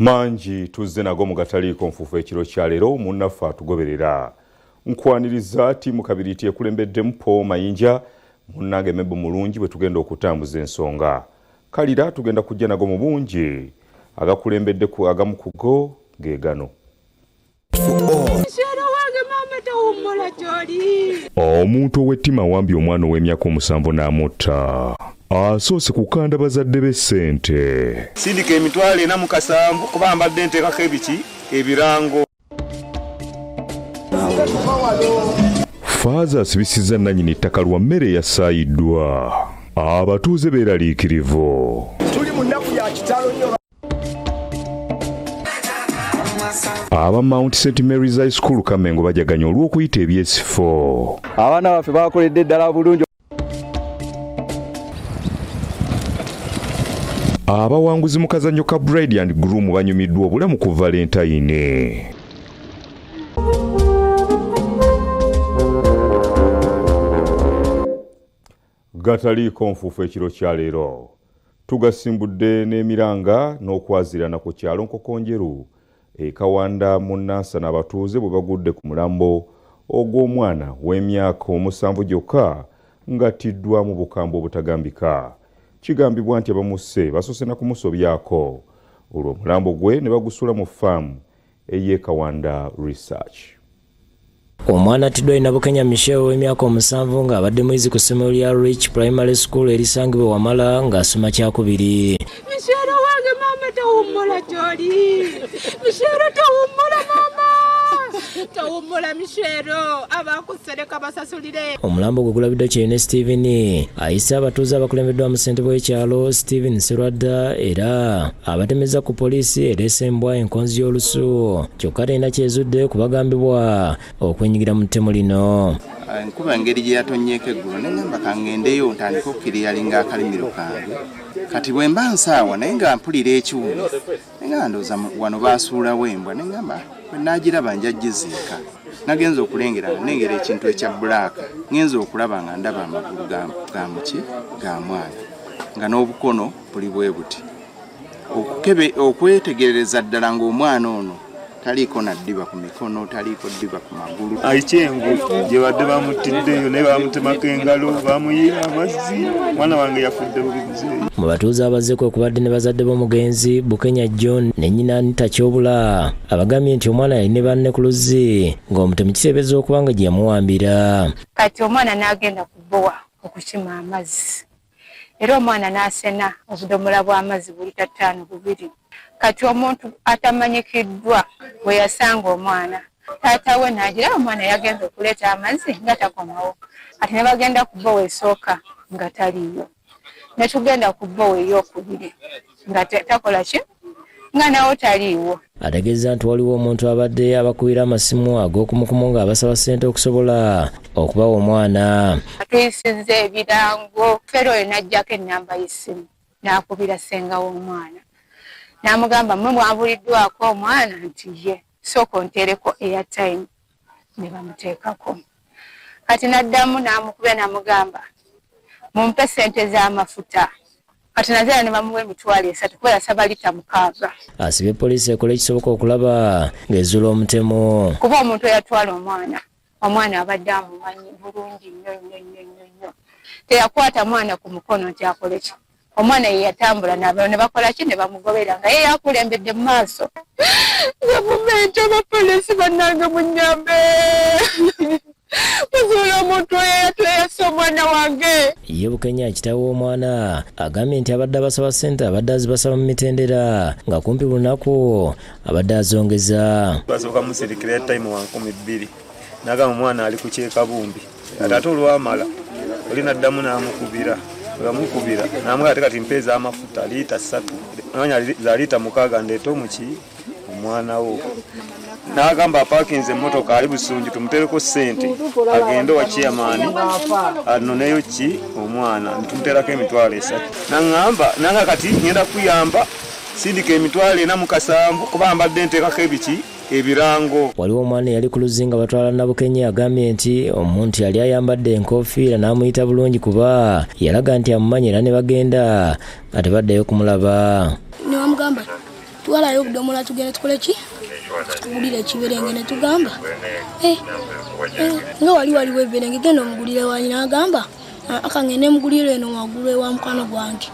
Mangi tuzze nago mu gataliiko nfuufu ekiro kya leero. Munnaffe atugoberera, nkwaniriza ttiimu Kabiriiti ekulembeddemu Paul Mayinja, munnange Mebo Mulungi, bwe tugenda okutambuza ensonga. Kalira tugenda kujja nago mu bungi, agakulembedde ku agamu ku go ge gano. Omuntu ow'ettima awambye omwana ow'emyaka 7 n'amutta. Asoose kukanda bazadde be ssente. Sindika 407 kuba mbadde nteekako ebiki ebirango. Faaza asibisizza nnannyini ttaka lwa mmere eyasaayiddwa. Abatuuze beeraliikirivu. Tuli mu nnaku ya kitalo nnyo. Aba Mount St Mary's High School Kamengo bajaganya olw'okuyita ebyesifo. Abaana baffe bakoledde ddala bulungi. Abawanguzi mu kazannyo ka Bride and Groom banyumiddwa obulamu ku Valentine. Gataliiko nfuufu ekiro kya leero. Tugasimbudde n'emiranga n'okwazirana ku kyalo Nkokonjeru e Kawanda mu Nansana, abatuuze bwe bagudde ku mulambo ogw'omwana w'emyaka 7 gyokka ng'attiddwa mu bukambwe obutagambika. Kigambibwa nti abamusse basoose na kumusobyako, olwo omulambo gwe ne bagusula mu ffaamu ey'e Kawanda Research. Omwana attiddwa ye Nabukenya Michelle ow'emyaka 7 ng'abadde muyizi ku ssomero lya Rich Primary School erisangibwa Wamala ng'asoma kyakubiri. Michelle wange maama tawummula gy'oli. Michelle tawummula maama. Tawummula Michelle, abakusereka basasulire. Omulambo gwe gulabiddwa Kyeyune Steven ayise abatuuze abakulembeddwamu ssentebe w'ekyalo Steven Serwadda era abatemezza ku poliisi ereese embwa enkonzi y'olusu, kyokka terina kyezudde ku bagambibwa okwenyigira mu ttemu lino. Enkuba engeri gye yatonnyeko eggulo ne ŋŋamba kangendeyo ntandike okukiriyalinga akalimiro kange. Kati bwe mba nsaawa naye nga mpulira ekiwunyo, ne nga ndowooza wano baasuulawo embwa, ne ŋŋamba bwe nnaagiraba nja giziika. Nagenze okulengera nga nnengera ekintu ekya bbulaaka, ŋŋenze okulaba nga ndaba amagulu ga muki ga mwana nga n'obukono buli bwe buti. Okwetegereza ddala ng'omwana ono taliiko na ddiba ku mikono, taliiko ddiba ku magulu. Ekyenvu gye badde bamuttiddeyo naye bamutemako engalo, bamuyiira amazzi, omwana wange yafudde bubi muzeeyi. Mu batuuze abazze kwe kubadde ne bazadde b'omugenzi Bukenya John ne nnyina Anita Kyobula, abagambye nti omwana yali ne banne ku luzzi ng'omutemu kiteeberezebwa okuba nga gye yamuwambira. Kati omwana n'agenda ku bbowa okukima amazzi, era omwana n'asena obudomola bw'amazzi bulita 5 bubiri. Kati omuntu atamanyikiddwa bwe yasanga omwana, taata we n'agira omwana yagenze okuleeta amazzi nga takomawo. Kati ne bagenda ku bbowa esooka nga taliiyo, ne tugenda ku bbowa ey'okubiri nga takola ki, nga nawo taliiwo. Ategeeza nti waliwo omuntu abadde abakubira amasimu ag'okumukumu ng'abasaba ssente okusobola okubawa omwana. Tuyisizza ebirango, fere oyo n'aggyako ennamba y'essimu n'akubira ssenga w'omwana n'amugamba mmwe mwabuliddwako omwana nti ye, sooka onteereko airtime, ne bamuteekako. Kati n'addamu n'amukubira n'amugamba mumpe ssente z'amafuta. Kati nazaala ne bamuwa 300,000 kuba yasaba lita 6. Asibye poliisi ekole ekisoboka okulaba ng'ezuula omutemu. Kuba omuntu eyatwala omwana, omwana abadde amumanyi bulungi nnyo nnyo nnyo nnyo nnyo. Teyakwata mwana ku mukono nti akole ki. Omwana ye yatambula n'abalo ne bakola ki, ne bamugobera nga ye yakulembedde mu maaso. Gavumenti abapoliisi bannange munnyambe. Muzuula omuntu oyo eyatweyasa omwana wange. Ye Bukenya kitaawe w'omwana agambye nti abadde abasaba ssente abadde azibasaba mu mitendera nga kumpi buli lunaku abadde azongeza. Basooka musirikira time wa 2000 n'agamba omwana ali ku kyekabumbi, ate ate olwamala oli n'addamu n'amukubira, bwe yamukubira n'amugamba ate kati mpeeza amafuta liita 3, namanya za liita 6 ndeete omuki omwana wo. N'agamba apaakinze emmotoka ali Busunju tumuteereko ssente agende owa chairman anoneyo ki omwana, ntumuteerako 300,000. N'aŋŋamba nanga kati ngenda kuyamba sindika 407 kuba mbadde nteekako ebiki ebirango. Waliwo omwana eyali ku luzzi nga batwala Nabukenya agambye nti omuntu yali ayambadde enkofiira n'amuyita bulungi kuba yalaga nti amumanyi era ne bagenda nga tebaddayo kumulaba. Ne bamugamba Twalayo obudomola tugende tukole ki? Tukugulire ekiberenge. Ne tugamba nga wali waliwo ebiberenge, genda omugulire wali. N'agamba akangende mugulire eno waggulu ewa mukwano gwange.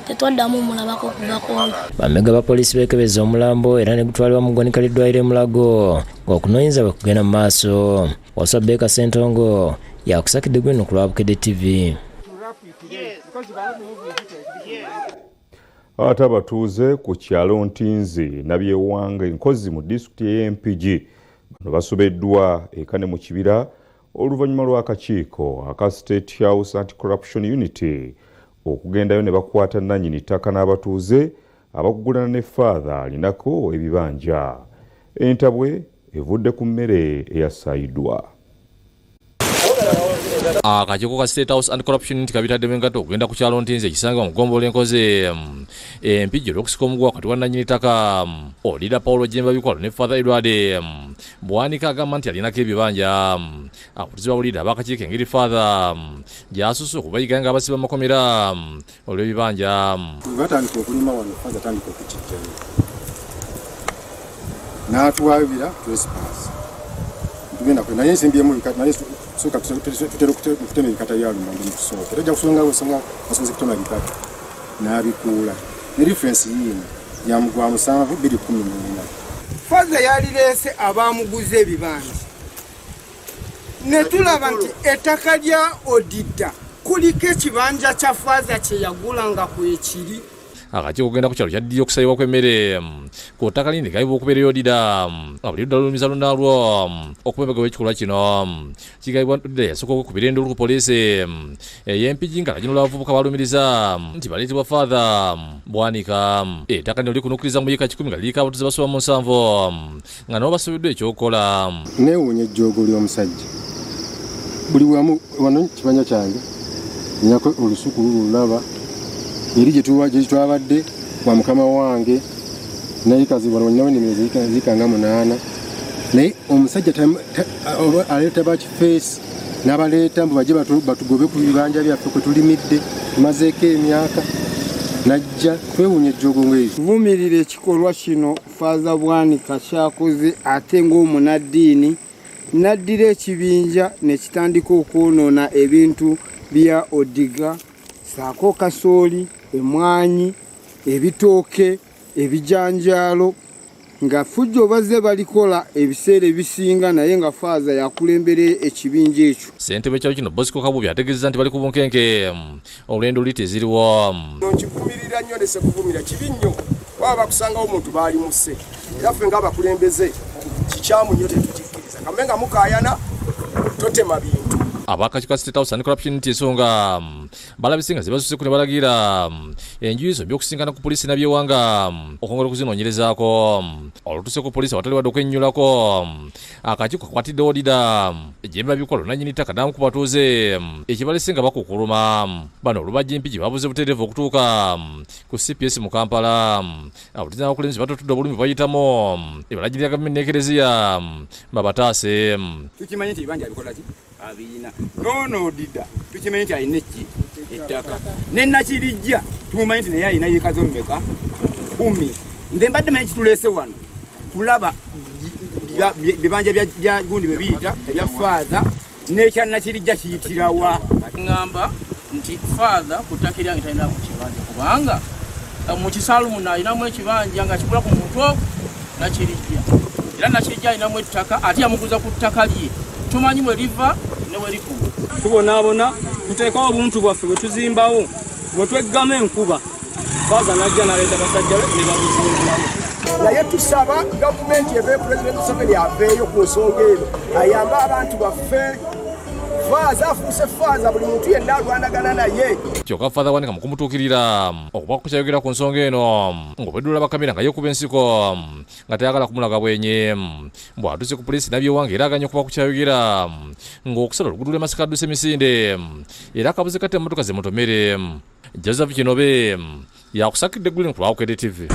Tetwaddamu omulabako okuvako olwo. Bamega ba poliisi beekebeza omulambo era ne gutwalibwa mu ggwanika ly'eddwaliro e Mulago ng'okunoonyereza bwe kugenda mu maaso. Waswa Baker Ssentongo yakusakidde gwino ku lwa Bukedde TV. Ate abatuuze ku kyalo Ntinzi Nabyewanga Enkozi mu disitulikiti ey'e Mpigi bano basobeddwa eka ne mu kibira oluvannyuma lw'akakiiko aka State House Anti-Corruption Unit okugendayo ne bakwata nnannyini ttaka n'abatuuze abakugulana ne Father alinako ebibanja. Entabwe evudde ku mmere eyasaayiddwa. Akakiiko ka State House Anti-Corruption Unit kabitaddemu engatto okugenda ku kyalo Ntinzi ekisangibwa mu ggombolola Enkozi Empigi olw'okusika omuguwa wakati wa nnannyini ttaka Olida Paulo Jemba Bikwalo ne Father Edward Bwanika agamba nti alinako ebibanja. Abakutuzi bawulidde ab'akakiiko engeri Father gy'asusse okubayiga nga abasiba makomera olw'ebibanja. Batandika okulima wano, Father atandika okukijjayo n'atuwabira trespass, tugenda kwe naye ensimbi emu, naye soka tutera okutema ebikata bya lumonde mu kusooka, era ojja kusonga osanga basoboze kutema bikata n'abikuula ne reference yiino ya mugwa 7/2014. Faza yalireese abamuguza ebibanja ne tulaba nti ettaka lya Odida kuliko ekibanja kya Faza kye yagula nga kwekiri. Akakiiko kugenda ku kyalo kyaddirira okusayibwa kw'emmere ku ttaka lino gayibwa okubeerayo Odida nga buli ludda lulumiza lunnaalwo okuba emabega w'ekikolwa kino. Kigambibwa nti Odida yasooka okwekubira enduulu ku poliisi ey'Empigi nga alagirwa abavubuka balumiriza nti baleetebwa Father Bwanika. Ettaka lino likunukkiriza mu yiika 100 nga liriko abatuuze basoba mu 70 nga nabo basobeddwa ekyokukola. Neewuunya ejjoogo ly'omusajja buli wamu. Wano kibanja kyange nnyako olusuku lululaba eri gye twabadde wa mukama wange naye kazi wano ninawo ennimiro ziika nga 8, naye omusajja aleeta bakifeesi n'abaleeta mbu bajje batugobe ku bibanja byaffe kwe tulimidde tumazeeko emyaka, najja twewuunya ejjoogo ng'eryo. Tuvumirira ekikolwa kino Father Bwanika kyakoze ate ng'omunaddiini n'addira ekibinja ne kitandika okwonoona ebintu bya Odiga ssaako kasooli, emmwanyi, ebitooke, ebijanjaalo nga fujjo bazze balikola ebiseera ebisinga naye nga Faaza yakulembera ekibinja ekyo. Ssentebe w'ekyalo kino Bosco Kabubi ategeezezza nti bali ku bunkenke olw'enduulu teziriwo. Nkivumirira nnyo ne ssekuvumira kibi nnyo baba bakusangawo omuntu baali musse, era ffe ng'abakulembeze kikyamu nnyo tetukikkiriza kambe nga mukaayana totema bintu. Abakakiiko ka State House Anti-Corruption Unit ensonga balabise nga zibasusse ne balagira enjuyi zombi okusisinkana ku poliisi Nabyewanga okwongera okuzinoonyerezaako. Olutuuse ku poliisi awatali wadde okwennyulako, akakiiko kakwatidde Odida Jemba Bikwalo nannyini ttaka n'amu ku batuuze ekibalese nga bakukuluma. Bano olubajja Empigi babuze butereevu okutuuka ku CPS mu Kampala. Abatuuze n'abakulembeze batutudde obulumi bwayitamu ebalagirira gavumenti n'Ekereziya babataase. Tukimanyi nti ebibanja bikola ki? Abiyina. N'ono Odida tukimanyi nti alina eki? Ettaka. Ne Nakirijja tumumanyi nti naye alina yiika zo mmeka? 10. Nze mbadde manyi kituleese wano kulaba bibanja bya gundi bwe biyita ebya Faaza n'ekya Nakirijja kiyitirawa. Ŋŋamba nti Faaza ku ttaka eryange talinaako kibanja kubanga mu kisaalu muno alinamu ekibanja nga kigula ku muntu ogwo Nakirijja, era Nakirijja alinamu ettaka ate yamuguza ku ttaka lye, tumanyi mwe liva ne we likoma. Tubonaabona, tuteekawo obuntu bwaffe bwe tuzimbawo, bwe tweggama enkuba Faaza n'ajja n'aleeta basajja be ne babuzimbulamu. Naye tusaba gavumenti eve, Pulezidenti Museveni aveeyo ku nsonga eno ayambe abantu baffe. Faaza afuuse Faaza, buli muntu yenna alwanagana naye. Kyokka Father Bwanika mu kumutuukirira okuba kukyayogera ku nsonga eno ng'obweddula bakamera nga yeekuba ensiko nga tayagala kumulaga bwenyi. Bw'atuuse ku poliisi Nabyewanga era aganye okuba kukyayogera ng'okusala oluguudo lw'e Masaka adduse emisinde era akabuze kata emmotoka zimutomere. Joseph Kinobe yakusakidde Green ku lwa Bukedde TV.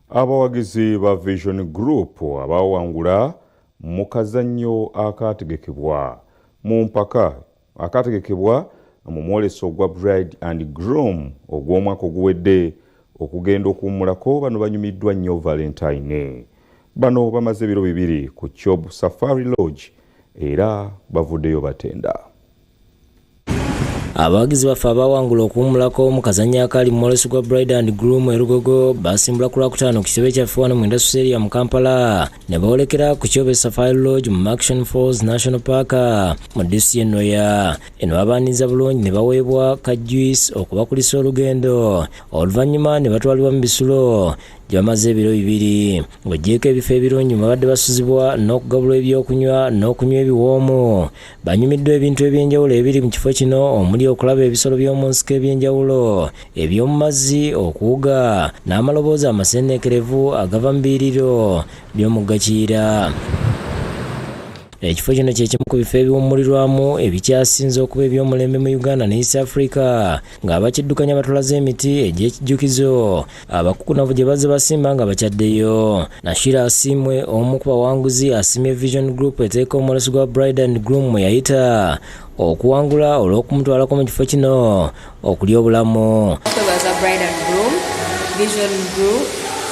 Abawagizi ba Vision Group abawangula mu kazannyo akaategekebwa mu mpaka akaategekebwa mu mwoleso ogwa Bride and Groom ogw'omwaka oguwedde okugenda okuwummulako. Bano banyumiddwa nnyo Valentine. Bano bamaze ebiro 2 ku Chobe Safari Lodge era bavuddeyo batenda. Abawagizi baffe abawangula okuwummulako mu kazannyo akali mu mwoleso gwa Bride and Groom e Lugogo basimbula ku Lwakutaano ku kitebe kyaffe wano mu Industrial Area mu Kampala ne boolekera ku Chobe Safari Lodge mu Murchison Falls National Park mu disitulikiti y'e Nwoya. Eno babaaniriza bulungi ne baweebwa ka juice okubakulisa olugendo, oluvannyuma ne batwalibwa mu bisulo gye bamaze ebiro 2. Ng'oggyeeko ebifo ebirungi mwe babadde basuzibwa n'okugabulwa ebyokunywa n'okunywa ebiwoomu, banyumiddwa ebintu ebyenjawulo ebiri mu kifo kino omuli okulaba ebisolo by'omu nsiko ebyenjawulo, eby'omu mazzi, okuwuga n'amaloboozi amaseeneekerevu agava mu biyiriro by'omugga Kiyira. Ekifo kino kye kimu ku bifo ebiwummulirwamu ebikyasinze okuba eby'omulembe mu Uganda ne East Africa, ng'abakiddukanya batulaze emiti egy'ekijjukizo abakukunavu gye bazze basimba nga bakyaddeyo. Nashira Asiimwe, omu ku bawanguzi, asiimye Vision Group eteeka omwoleso gwa Bride and Groom mwe yayita okuwangula olw'okumutwalako mu kifo kino okulya obulamu. Okwebaza Bride and Groom, Vision Group,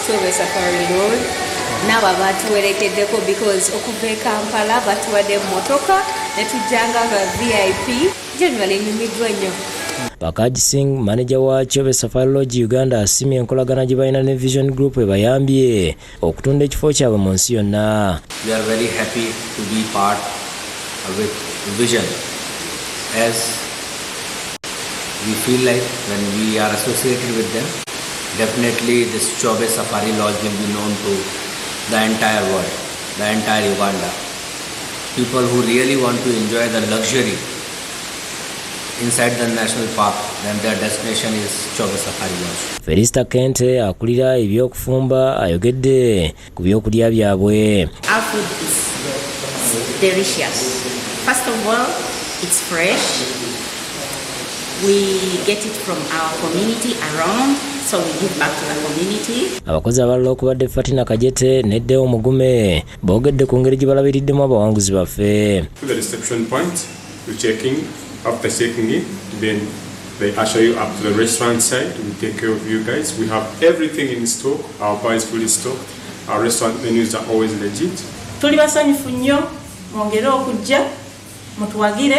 Chobe Safari Lodge n'abo abatuwerekeddeko, because okuva e Kampala batuwadde emmotoka ne tujjanga nga VIP. Generally nyumiddwa nnyo. Pakaj Singh, maneja wa Chobe Safari Lodge Uganda, asiimye enkolagana gye balina ne Vision Group ebayambye okutunda ekifo kyabwe mu nsi yonna. We are very happy to be part with Vision, as we feel like when we are associated with them, definitely this Chobe Safari Lodge will be known to the entire world, the entire Uganda. People who really want to enjoy the luxury inside the national park, then their destination is Chobe Safari Lodge. Felista Kente akulira ebyokufumba ayogedde ku byokulya byabwe. Our food is delicious. First of all, it's fresh. We get it from our community around, so we give back to the community. Abakozi abalala okubadde Fatina Kajete ne Deo Mugume boogedde ku ngeri gye balabiriddemu abawanguzi baffe. To the reception point, you check in. After checking in, then they usher you up to the restaurant side. We take care of you guys. We have everything in stock. Our bar is fully stocked. Our restaurant menus are always legit. Tuli basanyufu nnyo, mwongere okujja mutuwagire,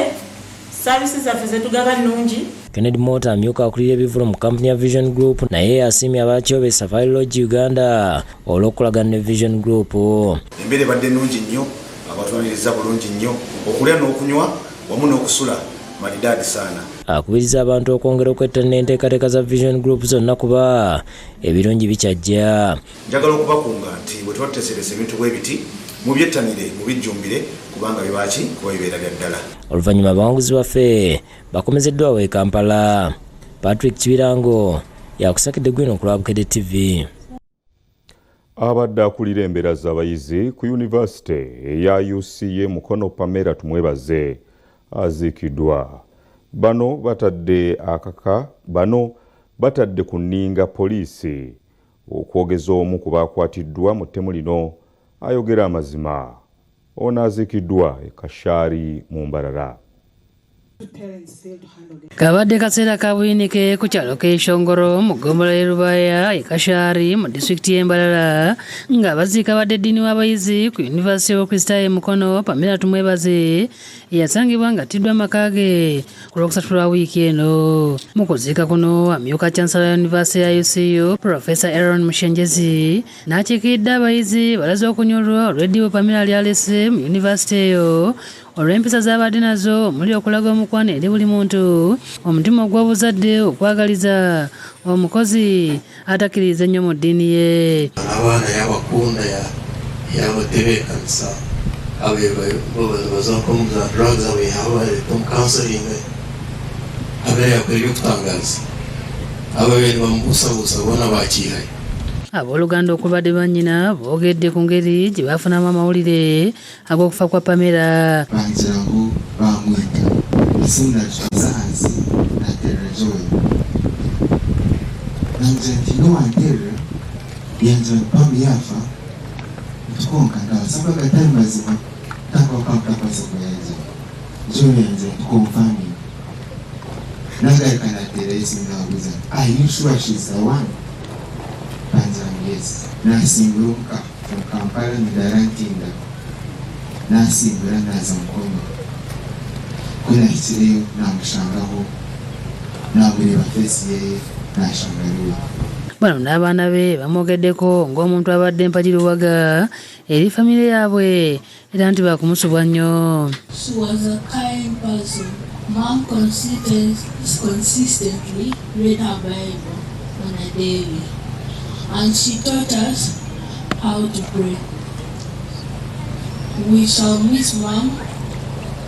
saavisi zaffe zetugaba nnungi. Kennedy Mota amyuka akulira ebivvulu mu kampuni ya Vision Group naye asiimye aba Chobe Safari Lodge Uganda olw'okukolagana ne Vision Group. Embeera ebadde nnungi nnyo, abatwaniriza bulungi nnyo, okulya n'okunywa wamu n'okusula malidaadi sana. Akubiriza abantu okwongera okwettanira enteekateeka za Vision Group zonna kuba ebirungi bikyajja. Njagala okubakunga nti bwe tuba tuteeseresa ebintu bwe biti, mubyettanire, mubijjumbire, kubanga bibaaki kuba bibeera bya ddala. Oluvannyuma abawanguzi baffe bakomezeddwawo e Kampala. Patrick Kibirango yakusakidde gwino ku lwa Bukedde TV. Abadde akulira embeera z'abayizi ku yunivasite eya UCA Mukono Pamela Tumwebaze aziikiddwa. Bano batadde akaka, bano batadde ku nninga poliisi okwogeza omu ku baakwatiddwa mu ttemu lino ayogera amazima. Ono aziikiddwa e Kashaari mu Mbarara. Kabadde kaseera ka buyinike ku kyalo k'Eshongoro mu ggombolola y'e Rubaya e Kashaari mu disitulikiti y'e Mbarara ng'abaziika badde eddiini w'abayizi ku yunivasite y'Obukristaayo e Mukono Pamela Tumwebaze eyasangibwa ng'attiddwa amaka ge ku Lwokusatu lwa wiiki eno. Mu kuziika kuno amyuka Chancellor ya yunivasite ya UCU Professor Aaron Mushengyezi n'akiikiridde abayizi balaze okunyolwa olw'eddibu Pamela ly'alese mu yunivasite eyo olw'empisa z'abadde nazo omuli okulaga omukwano eri buli muntu, omutima ogw'obuzadde, okwagaliza omukozi atakkiririza ennyo mu ddiini ye. Abaana yabakunda yabatebeekanisa baza omu za drugs abayihaho omu counseling abeera yakora ebyokutangaza ababeere bamubuusabuusa boona bakiihayo. Abooluganda okubadde bannyina boogedde ku ngeri gye baafunamu amawulire ag'okufa kwa Pamela. Bangira ngu bamwita esimu nagituuza ahansi naterera Joy, namugira nti niwanterera yangira nti Pam yaafa nti konka ndabaasa kuba gatari mazima tanka wakamutakwasa kuyangira. Joy yangira nti confirming nagaruka nateera esimu nabuuza nti, "Are you sure she's the one?" Yes, nasimbura omuka from Kampala nindara Ntinda, nasimbura naza Mukono. Ku nahikireyo namushangaho, namureba face yeye, nashanga ariwe. Bano n'abaana be bamwogeddeko ng'omuntu abadde empagiruwaga eri famire yaabwe era nti baakumusubwa nnyo. She was a kind person. Mom consistently read her Bible on a daily, and she taught us how to pray. We shall miss Mom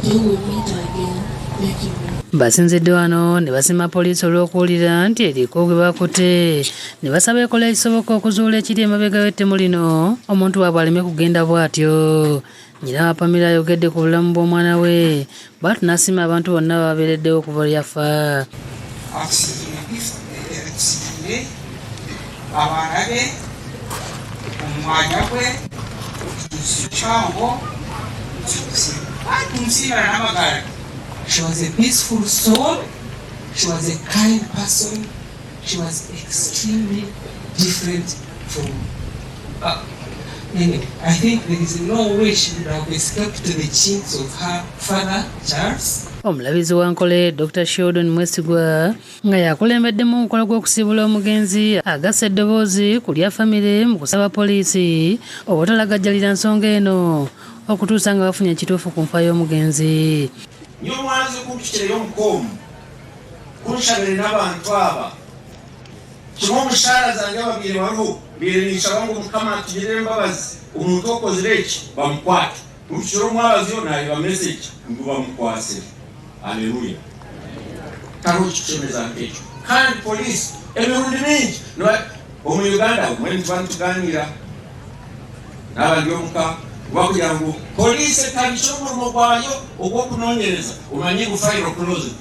till we meet again. Thank you very much. Basinzidde wano ne basiima poliisi olw'okuwulira nti eriko gwe bakutte ne basaba ekola ekisoboka okuzuula ekiri emabega w'ettemu lino omuntu waabwe aleme kugenda bw'atyo. Nnyina wa Pamela ayogedde ku bulamu bw'omwana we bw'atyo n'asiima abantu bonna ababeereddewo okuva lwe yafa. Atusiigire abaana be omu mwanya gwe kihango tumusiimira n'amagara. She was a peaceful soul. She was a kind person. She was extremely different from. Anyway, I think there is no way she would have escaped the chains of her father, Charles. Omulabirizi wa Nkole Dr. Sheldon Mwesigwa nga yakulembeddemu omukolo gw'okusiibula omugenzi agasse eddoboozi ku lya famire mu kusaba poliisi obutalagajjalira nsonga eno okutuusa nga bafunye ekituufu ku nfa y'omugenzi. Nyo mwanze kumpikireyo omukomu kunshabire n'abantu aba kimwe omushara zange ababiire bariho mbiire ninshaba ngu Mukama atugirire embabazi omuntu okozire eki bamukwate kumpikire omwabaziyo naareeba message ngu bamukwasire. Aleluya. Tariho kikushemeza nk'ekyo. Kandi poliisi emirundi mingi omu Uganda obumwe nituba nituganiira n'abandi omuka bakugira ngu poliisi etandikire omurimo gwayo ogw'okunoonyereza omanye ngu file closed.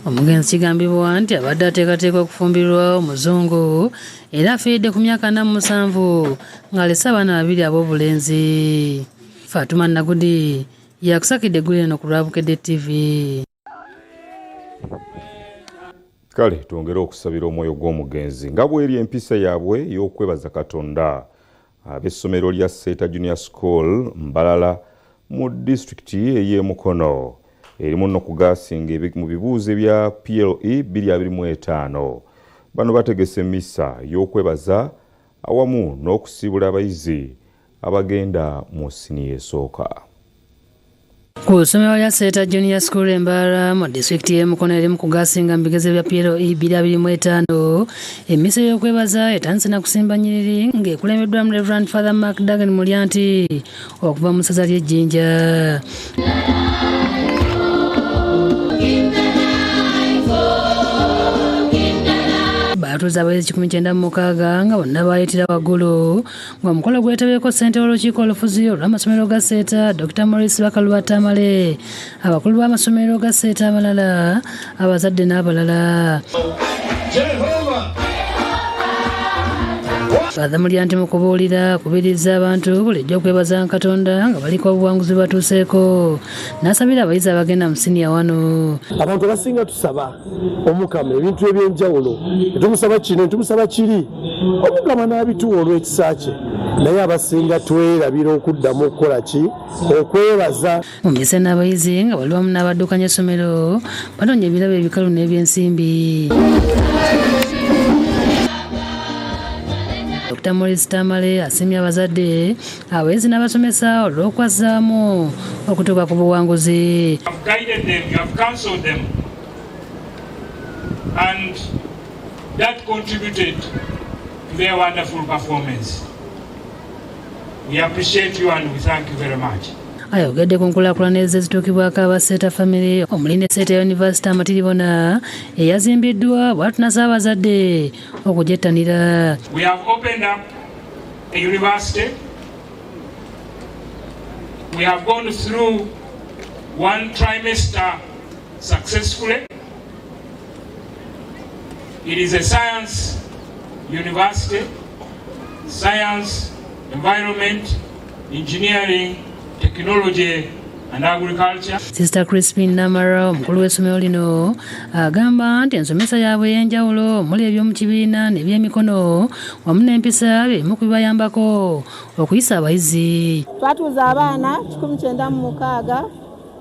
Omugenzi kigambibwa nti abadde ateekateeka okufumbirwa omuzungu era afiiridde ku myaka 47 ng'alese abaana babiri ab'obulenzi. Fatuma Nagudi yakusakidde eggulire eno ku lwa Bukedde TV. Kale twongere okusabira omwoyo gw'omugenzi nga bw'eri empisa yaabwe ey'okwebaza Katonda. Ab'essomero lya Seeta Junior School Mbalala mu disitulikiti ey'e Mukono erimu n'okugasinga mu bibuuzo ebya PLE 2025. Bano bategese missa y'okwebaza awamu n'okusiibula abayizi abagenda mu siniya esooka. Ku ssomero lya Seeta Junior School e Mbarara mu disitulikiti y'e Mukono erimu kugasinga mu bigezo bya PLE 2025, emmisa y'okwebaza etandise na kusimba nnyiriri ng'ekulembeddwamu Reverend Father Mark Dagen Mulyanti okuva mu ssaza ly'e Jjinja. Batuuze abayizi 196 nga bonna baayitira waggulu ng'omukolo gwetabyeko ssentebe w'olukiiko olufuzi olw'amasomero ga Seeta Dr. Maurice Bakaluba Tamale, abakulu b'amasomero ga Seeta abalala, abazadde n'abalala. Father Mulyanti mu kubuulira akubiriza abantu bulijjo okwebaza Katonda nga baliko obuwanguzi bwe batuuseeko n'asabira abayizi abagenda mu siniya wano. Abantu abasinga tusaba Omukama ebintu eby'enjawulo, tetumusaba kino tetumusaba kiri, Omukama n'abituwa olw'ekisa kye, naye abasinga twerabira okuddamu okukola ki? Okwebaza. Mu mmisa n'abayizi nga bali wamu n'abaddukanya essomero banoonya ebirabo ebikalu n'ebyensimbi. Dr. Maurice Tamale asiimye abazadde, abayizi n'abasomesa olw'okwazzaamu okutuuka ku buwanguzi. You have guided them, you have counseled them, and that contributed to their wonderful performance. We appreciate you and we thank you very much. Ayogedde ku nkulaakulana ezituukibwako aba Seeta family omuli ne Seeta University amatiribona eyazimbiddwa bw'atyo n'asaba abazadde okugyettanira. We have opened up a university. We have gone through one trimester successfully. It is a science university, science, environment, engineering, technology and agriculture. Sister Crispin Namara, omukulu w'essomero lino, agamba nti ensomesa yaabwe ey'enjawulo omuli eby'omu kibiina n'ebyemikono wamu n'empisa bye bimu ku bibayambako okuyisa abayizi. Twatuuza abaana 196,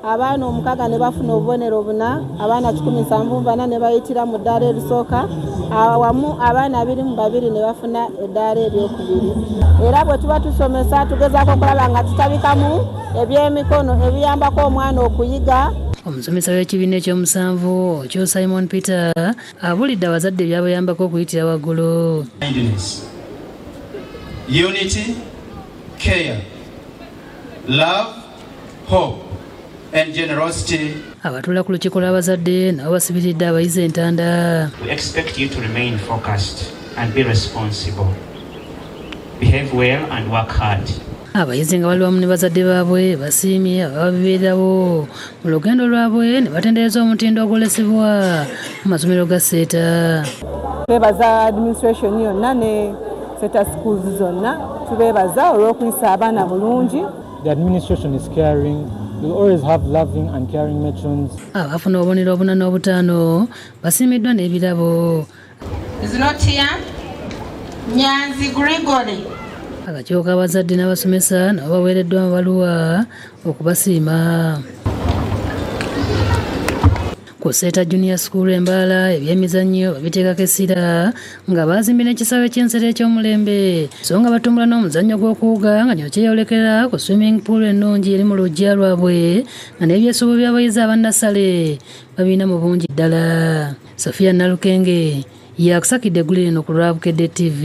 abaana 6 ne bafuna obubonero 4, abaana 174 ne bayitira mu ddaala erisooka, awamu abaana 22 ne bafuna eddaala eryokubiri. Era bwe tuba tusomesa tugezaako okulaba nga tutabikamu ebyemikono ebiyambako omwana okuyiga. Omusomesa w'ekibiina ekyomusanvu Okyo Simon Peter abuulidde abazadde ebyabayambako okuyitira waggulu. Kindness, unity, care, love, hope, and generosity. Abatuula ku lukiiko lw'abazadde nabo basibiridde abayizi entanda. We expect you to remain focused and be responsible. Behave well and work hard. Abayizi nga bali wamu ne bazadde baabwe basiimye abababeererawo mu lugendo lwabwe ne batendereza omutindo ogwolesebwa mu masomero ga Seeta. Twebaza administration yonna ne Seeta schools zonna, tubeebaza olw'okuyisa abaana bulungi. The administration is caring. We'll always have loving and caring matrons. Abafuna obubonero 4 n'5 basiimiddwa n'ebirabo. Is not here. Nyanzi Gregory. Akakiiko k'abazadde n'abasomesa nabo baweereddwa amabaluwa okubasiima. Ku Seeta Junior School e Mbarara, ebyemizannyo babiteekako essira nga bazimbye n'ekisaawe ky'ensero eky'omulembe, so nga batumbula n'omuzannyo gw'okuwuga nga kino kyeyolekera ku swimming pool ennungi eri mu luggya lwabwe, nga n'ebyesuubo by'abayizi abannasale babirina mu bungi ddala. Sophia Nalukenge yakusakidde eggulire lino ku lwa Bukedde TV.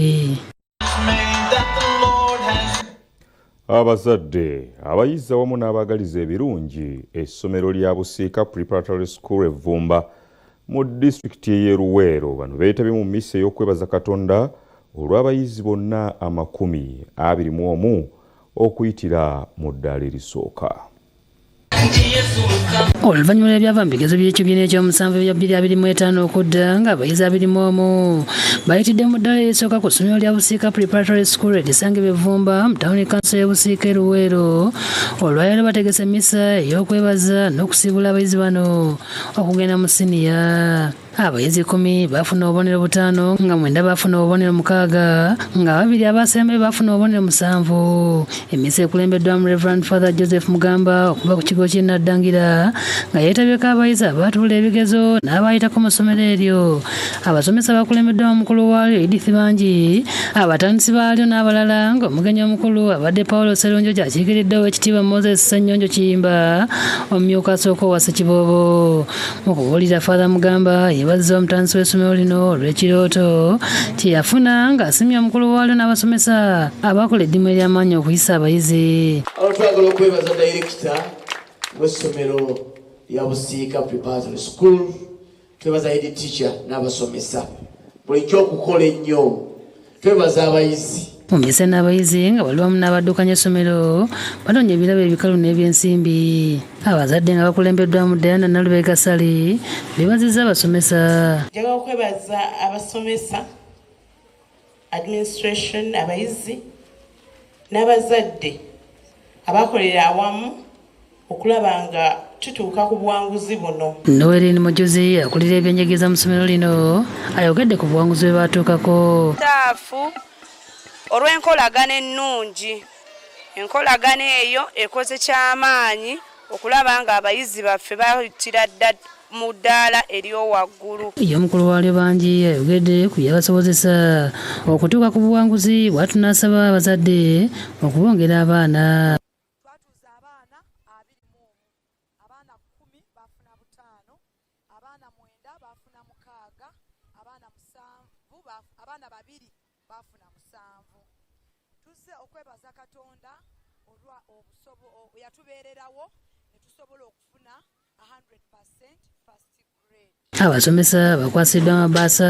Abazadde, abayizi awamu n'abaagaliza ebirungi essomero lya Busiika Preparatory School e Vvumba mu disitulikiti ey'e Luweero bano beetabye mu mmisa ey'okwebaza Katonda olw'abayizi bonna 21 okuyitira mu ddaala erisooka. Oluvannyuma lw'ebyava mu bigezo by'ekibiina ekyomusanvu ebya 2025 okudda ng'abayizi 21 bayitidde mu ddaala erisooka ku ssomero lya Busiika Preparatory School erisangibwa e Vvumba mu tawuni kanso y'e Busiika e Luweero, olwaleero bategese emmisa ey'okwebaza n'okusiibula abayizi bano okugenda mu siniya. Abayizi 10 baafuna obubonero 5, nga 9 baafuna obubonero 6, nga 2 abasembayo baafuna obubonero 7. Emmisa ekulembeddwamu Reverend Father Joseph Mugamba okuva ku kigo ky'e Naddangira nga yeetabyeko abayizi abaatuula ebigezo n'abayitako mu ssomero eryo. Abasomesa bakulembeddwamu omukulu waalyo Edith Bangi, abatandisi baalyo n'abalala, ng'omugenyi omukulu abadde Paulo Sserunjogi akiikiridde Oweekitiibwa Moses Ssennyonjo Kiyimba, omumyuka asooka owa Ssekiboobo. Mu kubuulira, Father Mugamba yeebazizza omutandisi w'essomero lino olw'ekirooto kye yafuna, ng'asiimye omukulu waalyo n'abasomesa abakola eddimu ery'amaanyi okuyisa abayizi. Alo twagala okwebaza dayirekita w'essomero lya Busiika Preparatory School, twebaza head teacher n'abasomesa bulijjo okukola ennyo, twebaza abayizi. Mu mmisa n'abayizi nga bali wamu n'abaddukanya essomero banoonya ebirabo ebikalu n'ebyensimbi. Abazadde nga bakulembeddwamu Diana Nalubega Ssali beebazizza abasomesa. Njagala okwebaza abasomesa, administration, abayizi n'abazadde abakolera awamu okulaba nga tutuuka ku buwanguzi buno. Noeline Mujuzi akulira ebyenjigiriza mu ssomero lino ayogedde ku buwanguzi bwe baatuukako. Staff olw'enkolagana ennungi, enkolagana eyo ekoze kyamaanyi okulaba nga abayizi baffe bayitira dda mu ddaala ery'owaggulu. Ye omukulu waalyo Bangi ayogedde ku byabasobozesa okutuuka ku buwanguzi, bw'atyo n'asaba abazadde okubongera abaana. Twatuuza abaana 21, abaana 10 baafuna 5, abaana 9 baafuna 6, abaana 7, abaana 2 baafuna 7. Tuzze okwebaza Katonda olwa obusobo yatubeererawo ne tusobola okufuna 100% first grade. Abasomesa bakwasiddwa amabaasa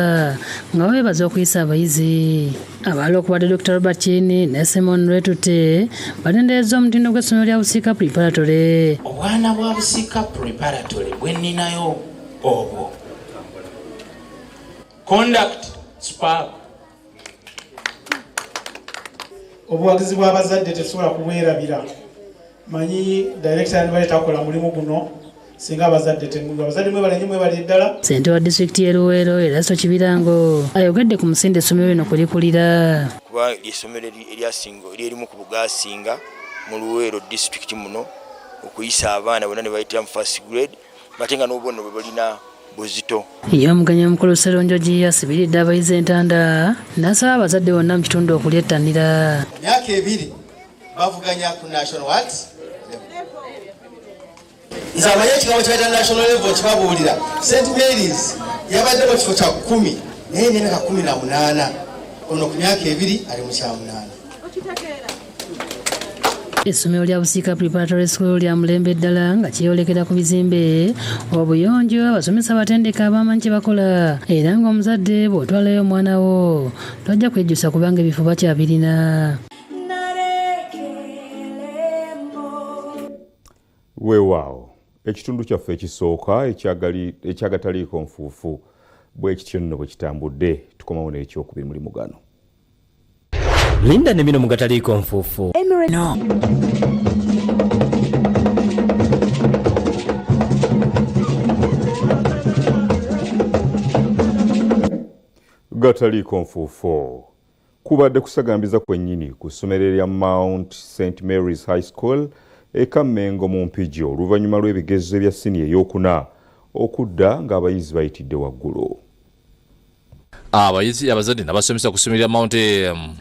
nga babeebaza okuyisa abayizi. Abalala okubadde Dr. Robert Kini ne Simon Retute batenderezza omutindo gw'essomero lya Busiika Preparatory. Obwana bwa Busiika Preparatory bwe nninayo obwo. Conduct superb. Obuwagizi bw'abazadde tetusobola kubwerabira. Manyi director yandibadde takola mulimu guno singa abazadde temuli. Abazadde mwebale nnyo, mwebale ddala. Ssentebe wa disitulikiti y'e Luweero Erasto Kibirango ayogedde ku musinde essomero lino kwe likulira. Kuba ly'essomero eryasinga eryerimu ku bugaasinga mu Luweero disitulikiti muno okuyisa abaana bonna ne bayitira mu first grade, ate nga n'obubonero bwe balina buzito. Ye omugenyi omukulu Sserunjogi asibiridde abayizi entanda n'asaba abazadde bonna mu kitundu okulyettanira. Myaka ebiri bavuganya ku national what? Nze amanyi ekigambo kye bayita national level kibabuulira. St Mary's yabadde mu kifo kya 10 naye n'emyaka 18, ono ku myaka ebiri ali mu kya 8. Essomero lya Busiika Preparatory School lya mulembe ddala nga kyeyolekera ku bizimbe, obuyonjo, abasomesa abatendeke abamanyi kye bakola, era ng'omuzadde bw'otwalayo omwana wo tojja kwejjusa kubanga ebifo bakyabirina. Weewaawo, ekitundu kyaffe ekisooka ekyagataliiko nfuufu bwe kityo nno bwe kitambudde. Tukomawo n'ekyokubiri muli mugano. Linda ne bino mugataliiko nfuufu. No. Gataliiko nfuufu kubadde kusagambiza kwennyini ku ssomero erya Mount St Mary's High School e Kammengo mu Mpigi oluvannyuma lw'ebigezo ebya siniya ey'okuna okudda ng'abayizi bayitidde waggulu. Abayizi, abazadde n'abasomesa ku ssomero lya Mount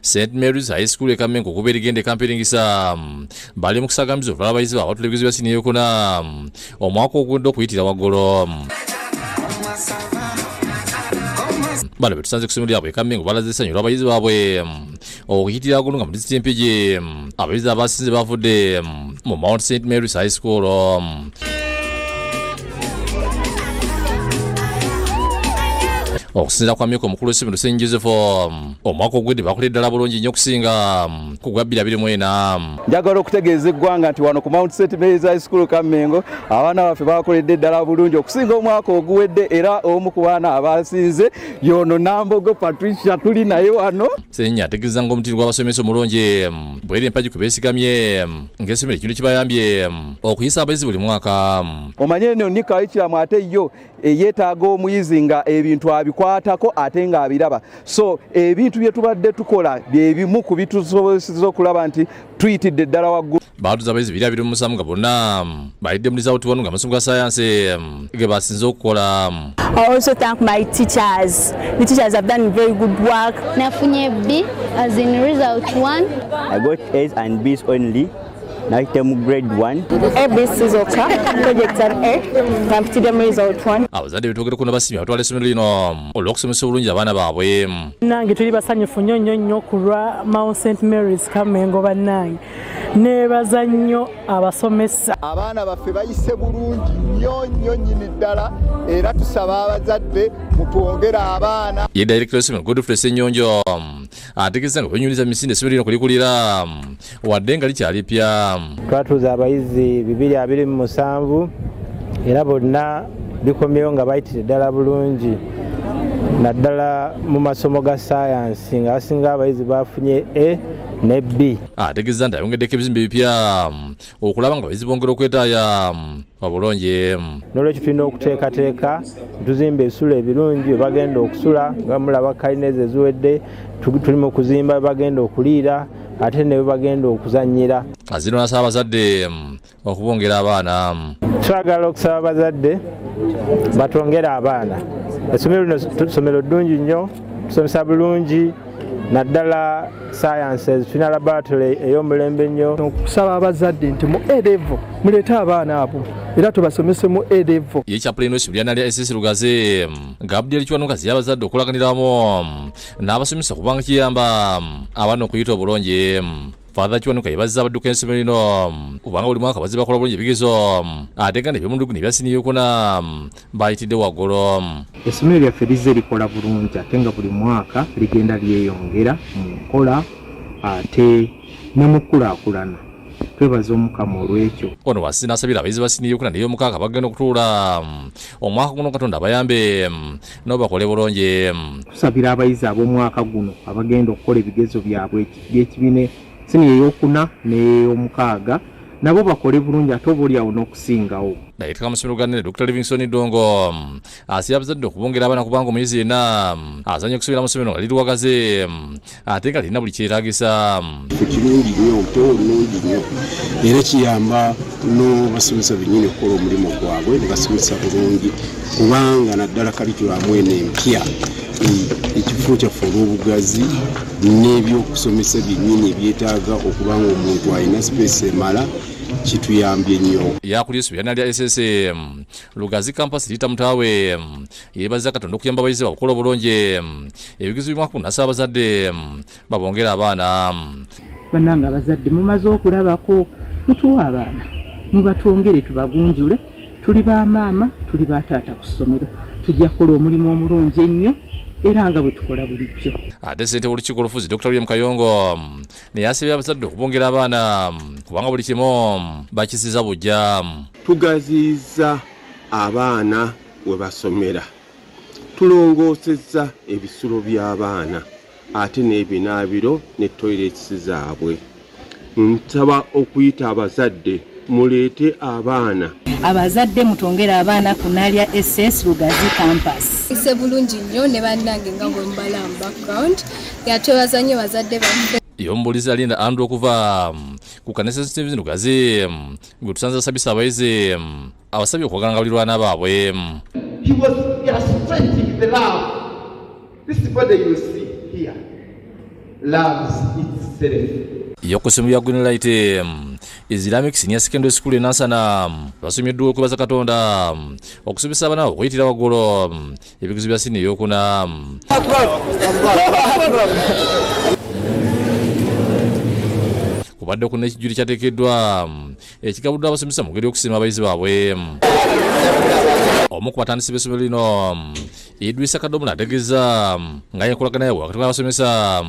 St Mary's High School e Kammengo okuba erigenda e Kampiringisa bali mu kusagambiza olwa abayizi baabwe abatula ebigezo bya siniya ey'okuna omwaka ogwedde okuyitira waggulu. Bano be tusanze ku ssomero lyabwe e Kammengo balaze essanyu olw'abayizi baabwe okuyitira waggulu nga mu disitulikiti y'e Mpigi. Abayizi abasinze bavudde mu Mount St Mary's High School. Okusinziira kwa myaka omukulu w'essomero St Joseph, omwaka ogwedde bakoledde ddala bulungi nnyo okusinga ku gwa 2024. Njagala okutegeeza eggwanga nti wano ku Mount St Mary's High School Kammengo abaana baffe bakoledde ddala bulungi okusinga omwaka oguwedde, era omu ku baana abasinze y'ono Nambogo Patricia tuli naye wano. Ssennya ategeeza ng'omutindo gw'abasomesa omulungi bw'eri empagi kwe beesigamye ng'essomero ekintu kibayambye okuyisa abayizi buli mwaka. Omanye eno ni curriculum ate yo eyeetaaga omuyizi nga ebintu abikwatako ate ng'abiraba. So ebintu bye tubadde tukola bye bimu ku bitusobozesa okulaba nti tuyitidde ddala waggulu. Baatuza abayizi 227 nga bonna bayidde mu result wano ng'amasomo ga sayansi ge basinze okukola. I also thank my teachers. The teachers have done very good work. Nafunye B as in result 1. I got A's and B's only. Nayita mu grade 1. A, B, C zokka, project and A, nga mpitidde mu result 1. Abazadde betwogereko n'abasiimye abatwala essomero lino olw'okusomesa obulungi abaana baabwe. Nange tuli basanyufu nnyo nnyo nnyo ku lwa Mount St Mary's Kammengo bannange. Neebaza nnyo abasomesa. Abaana baffe bayise bulungi nnyo nnyo nnyini ddala, era tusaba abazadde mutwongere abaana. Ye director w'essomero Godfrey Ssenyonjo ategeeza nga bwenyumiza misinde essomero lino kulikulira wadde nga likyali ppya. Twatuuza abayizi 227 era bonna bikomyewo nga bayitidde ddala bulungi, naddala mu masomo ga sayansi nga basinga abayizi bafunye A ne B. Ategeeza nti ayongeddeko ebizimbe ebipya okulaba nga abayizi bongera okwetaaya obulungi. N'olwekyo tulina okuteekateeka tuzimba ebisulo ebirungi we bagenda okusula, nga mulaba kalina ezo eziwedde, tuli mu kuzimba we bagenda okuliira ate ne we bagenda okuzannyira. Azino n'asaba abazadde okubongera abaana. Twagala okusaba abazadde batwongere abaana. Essomero lino ssomero ddungi nnyo, tusomesa bulungi naddala sciences, tulina laboratory ey'omulembe ennyo. Okusaba abazadde nti mu A level muleete abaana abo era tubasomese mu A level. Ye chaplain w'essomero lya Nalya SS Lugazi Gabriel Kiwanuka y'abazadde okulaganiramu n'abasomesa kubanga kiyamba abaana okuyita obulungi. Father Kiwanuka yeebazizza abadduka essomero lino kubanga buli mwaka bazze bakola bulungi ebigezo ate nga n'eby'omundugu n'ebya siniya ey'okuna bayitidde waggulu. Essomero lyaffe lizze likola bulungi ate nga buli mwaka ligenda lyeyongera mu nkola ate ne mu kukulaakulana. Twebaza Omukama olw'ekyo. Ono wansi n'asabira abayizi ba siniya ey'okuna n'ey'omukaaga bagenda okutuula omwaka guno Katonda abayambe nabo bakole bulungi. Tusabira abayizi ab'omwaka guno abagenda okukola ebigezo byabwe by'ekibiina siniya ey'okuna n'ey'omukaaga Nabo bakole bulungi ate oba oliawo n'okusingawo. Dayitika amasomero ga Nene Dr. Livingstone Dongo asabye abazadde okubongera abaana kubanga omuyizi yenna azanye okusomera mu ssomero nga liri wagaze ate nga lirina buli kyetaagisa. Kirungi nnyo, obutewo bulungi nnyo era kiyamba n'abasomesa bennyini okukola omulimu gwabwe ne basomesa bulungi, kubanga naddala kalikulamu eno empya ekifo kyaffe olw'obugazi n'ebyokusomesa byennyini ebyetaaga okuba nga omuntu alina sipeesi emala kituyambye nnyo. Yakulira essomero lya SSM Lugazi Campus Rita Mutawe yeebaza Katonda okuyamba abayizi baabwe okukola obulungi ebigezo by'omwaka guno, n'asaba abazadde babongere abaana. Bannange abazadde mumaze okulabako, mutuwe abaana mubatwongere tubagunjule, tuli ba maama tuli ba taata ku ssomero, tujja kukola omulimu omulungi ennyo era nga bwe tukola bulijjo. Ate ssentebe w'olukiiko olufuzi Dr. William Kayongo naye asabye abazadde okubongera abaana kubanga buli kimu bakisiza buggya. Tugaziizza abaana we basomera, tulongoosezza ebisulo by'abaana ate n'ebinaabiro ne toilets zaabwe. Nsaba okuyita abazadde muleete abaana. Abazadde mutwongere abaana ku Naalya SS Lugazi Campus. Ise bulungi nnyo ne bannange nga bwe mubala mu background. Yatwebaza nnyo bazadde baffe. Y'omubuulizi Alinda Andrew okuva ku kanisa Stevens Lugazi gwe tusanze asabisa abayizi abasabye okwagalanga balirwana baabwe. He was illustrating the love. This body you see here loves itself. Y'okusomero lya Green Light Islamic Senior Secondary School e Nansana basomyeddwa okwebaza Katonda okusomesa abaana baabwe okuyitira waggulu ebigezo bya siniya ey'okuna. Kubadde ku n'ekijjulo ekyateekeddwa ekigabuddwa abasomesa mu ngeri y'okusiima abayizi baabwe. Omu ku batandisi b'essomero lino Idrisa Kadomola ategeeza nga enkolagana yaabwe wakati w'abasomesa,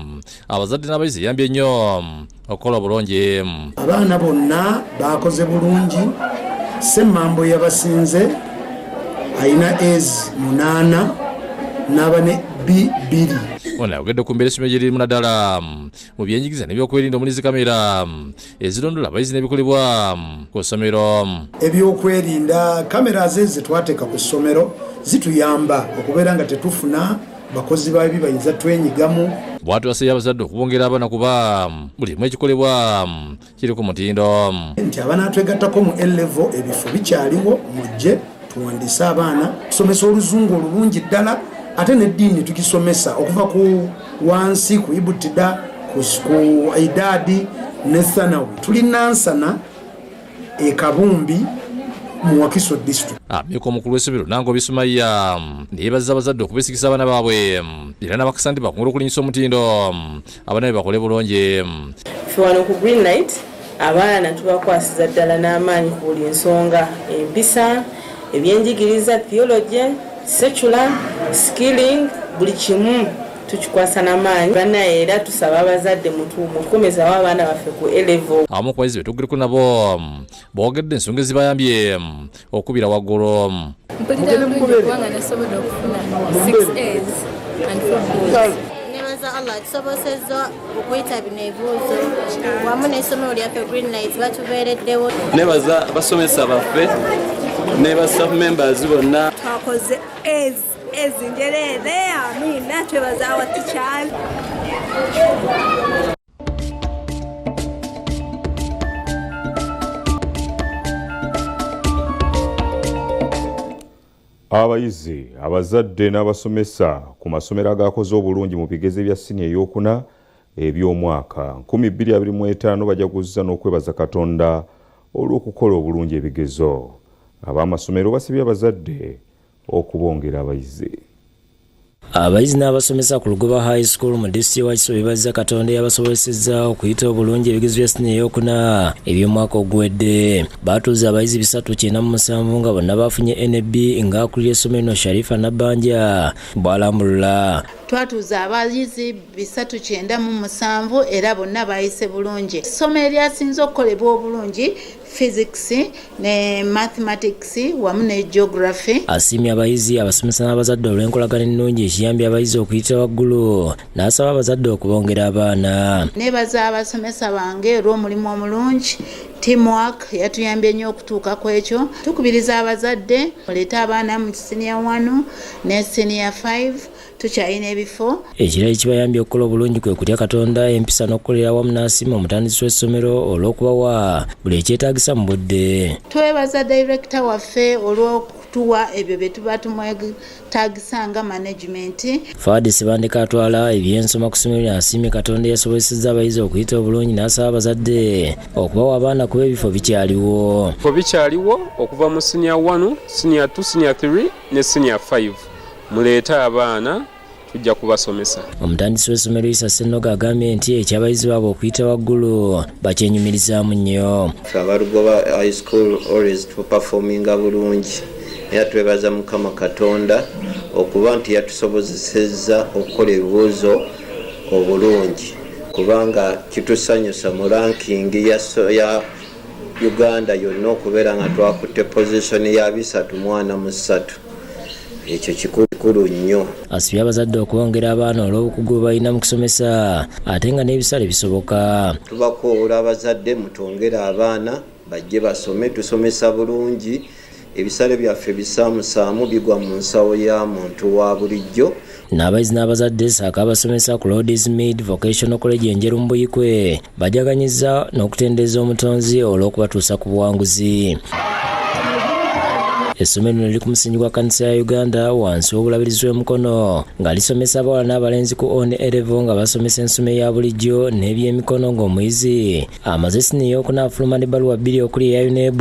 abazadde n'abayizi eyambye nnyo okukola obulungi. Abaana bonna baakoze bulungi. Ssemambo yabasinze alina A's 8 n'aba ne B 2. Ono ayogedde ku mbeera essomero gye lirimu naddala mu byenjigiriza n'ebyokwerinda omuli zi kamera ezirondoola abayizi n'ebikolebwa ku ssomero. Ebyokwerinda kamera ze twateeka ku ssomero zituyamba okubeera nga tetufuna bakozi babi bayinza twenyigamu. Bw'atyo asabye abazadde okubongera abaana kuba buli kimu ekikolebwa kiri ku mutindo. Nti abanaatwegattako mu A-level ebifo bikyaliwo, mujje tuwandiise abaana, tusomesa oluzungu olulungi ddala ate n'eddiini tugisomesa okuva ku wansi ku ibutida ku idaadi ne thanawi. Tuli Nansana e Kabumbi mu Wakiso district. Amyuka omukulu w'essomero Nangobi Sumaya neyeebaza abazadde okubeesigisa abaana baabwe era n'abakasa nti bakungula okulinyisa omutindo abaana be bakole bulungi. Ffe wano ku Green Light abaana tubakwasiza ddala n'amaanyi ku buli nsonga, empisa, ebyenjigiriza, theology, secular, skilling, buli kimu tukikwasa n'amaanyi. Bannaye era tusaba abazadde mutukomezawo abaana baffe ku A-level. Abamu ku bayizi be tugereko nabo boogedde ensonga ezibayambye okubira waggulu. Mpulira bulungi kubanga nasobodde okufuna 6 A's and 4 B's. Nebaza Allah atusobosezza okuyita bino ebibuuzo wamu n'essomero lyaffe Green Light batubeereddewo. Nebaza abasomesa baffe ne ba staff members bonna. Twakoze A's, A's njereere, amiina, twebaza our teachers. Abayizi, abazadde n'abasomesa ku masomero agakoze obulungi mu bigezo ebya siniya ey'okuna eby'omwaka 2025 bajaguzza n'okwebaza Katonda olw'okukola obulungi ebigezo. Ab'amasomero basabye abazadde okubongera abayizi. Abayizi n'abasomesa ku Lugoba High School mu disitulikiti y'e Wakiso beebazza Katonda eyabasobozesezza okuyita obulungi ebigezo bya siniya ey'okuna eby'omwaka oguwedde. Baatuuza abayizi 397 nga bonna baafunye NB ng'akulira essomero lino Sharifa Nabbanja bw'alambulula. Twatuuza abayizi 397 era bonna baayise bulungi. Essomero eryasinze okukolebwa obulungi physics ne mathematics wamu ne geography. Asiimye abayizi, abasomesa n'abazadde olw'enkolagana ennungi ekiyambye abayizi okuyita waggulu n'asaba abazadde okubongera abaana. Neebaza abasomesa bange olw'omulimu omulungi Teamwork yatuyambye nnyo okutuuka ku ekyo. Tukubiriza abazadde muleete abaana mu siniya 1 ne siniya 5, tukyalina ebifo. Ekirala ekibayambye okukola obulungi kwe kutya Katonda, empisa n'okukolera awamu. N'asiima omutandisi w'essomero olw'okubawa buli ekyetaagisa mu budde. Twebaza director waffe olw'okutuwa ebyo bye tuba tumwetaagisa nga management. Fuad Ssebandeke atwala ebyensoma ku ssomero lino asiimye Katonda eyasobozesezza abayizi okuyita obulungi n'asaba abazadde okubawa abaana kuba ebifo bikyaliwo. Ebifo bikyaliwo okuva mu siniya 1, siniya 2, siniya 3 ne siniya 5. Muleete abaana, tujja kubasomesa. Omutandisi w'essomero Isa Ssennoga agambye nti ekyabayizi baabwe okuyita waggulu bakyenyumirizaamu nnyo. Ffe aba Lugoba High School always tuperforminga bulungi era twebaza Mukama Katonda okuba nti yatusobozesezza okukola ebibuuzo obulungi kubanga kitusanyusa mu ranking ya Uganda yonna okubeera nga twakutte position ya 343. Ekyo kikulu nnyo. Asibye abazadde okubongera abaana olw'obukugu bwe balina mu kusomesa ate nga n'ebisale bisoboka. Tubakoowoola abazadde mutwongere abaana bajje basome, tusomesa bulungi, ebisale byaffe bisaamusaamu bigwa mu nsawo ya muntu wa bulijjo. N'abayizi n'abazadde ssaako abasomesa ku Lords Mead Vocational College e Njeru mu Buikwe bajaganyizza n'okutendereza omutonzi olw'okubatuusa ku buwanguzi. Essomero lino liri ku musingi gwa kkanisa ya Uganda wansi w'obulabirizi w'e Mukono nga lisomesa abawala n'abalenzi ku O ne A level nga basomesa ensoma eya bulijjo n'ebyemikono ng'omuyizi amaze siniya ey'okuna afuluma n'ebbaluwa bbiri okuli eya UNEB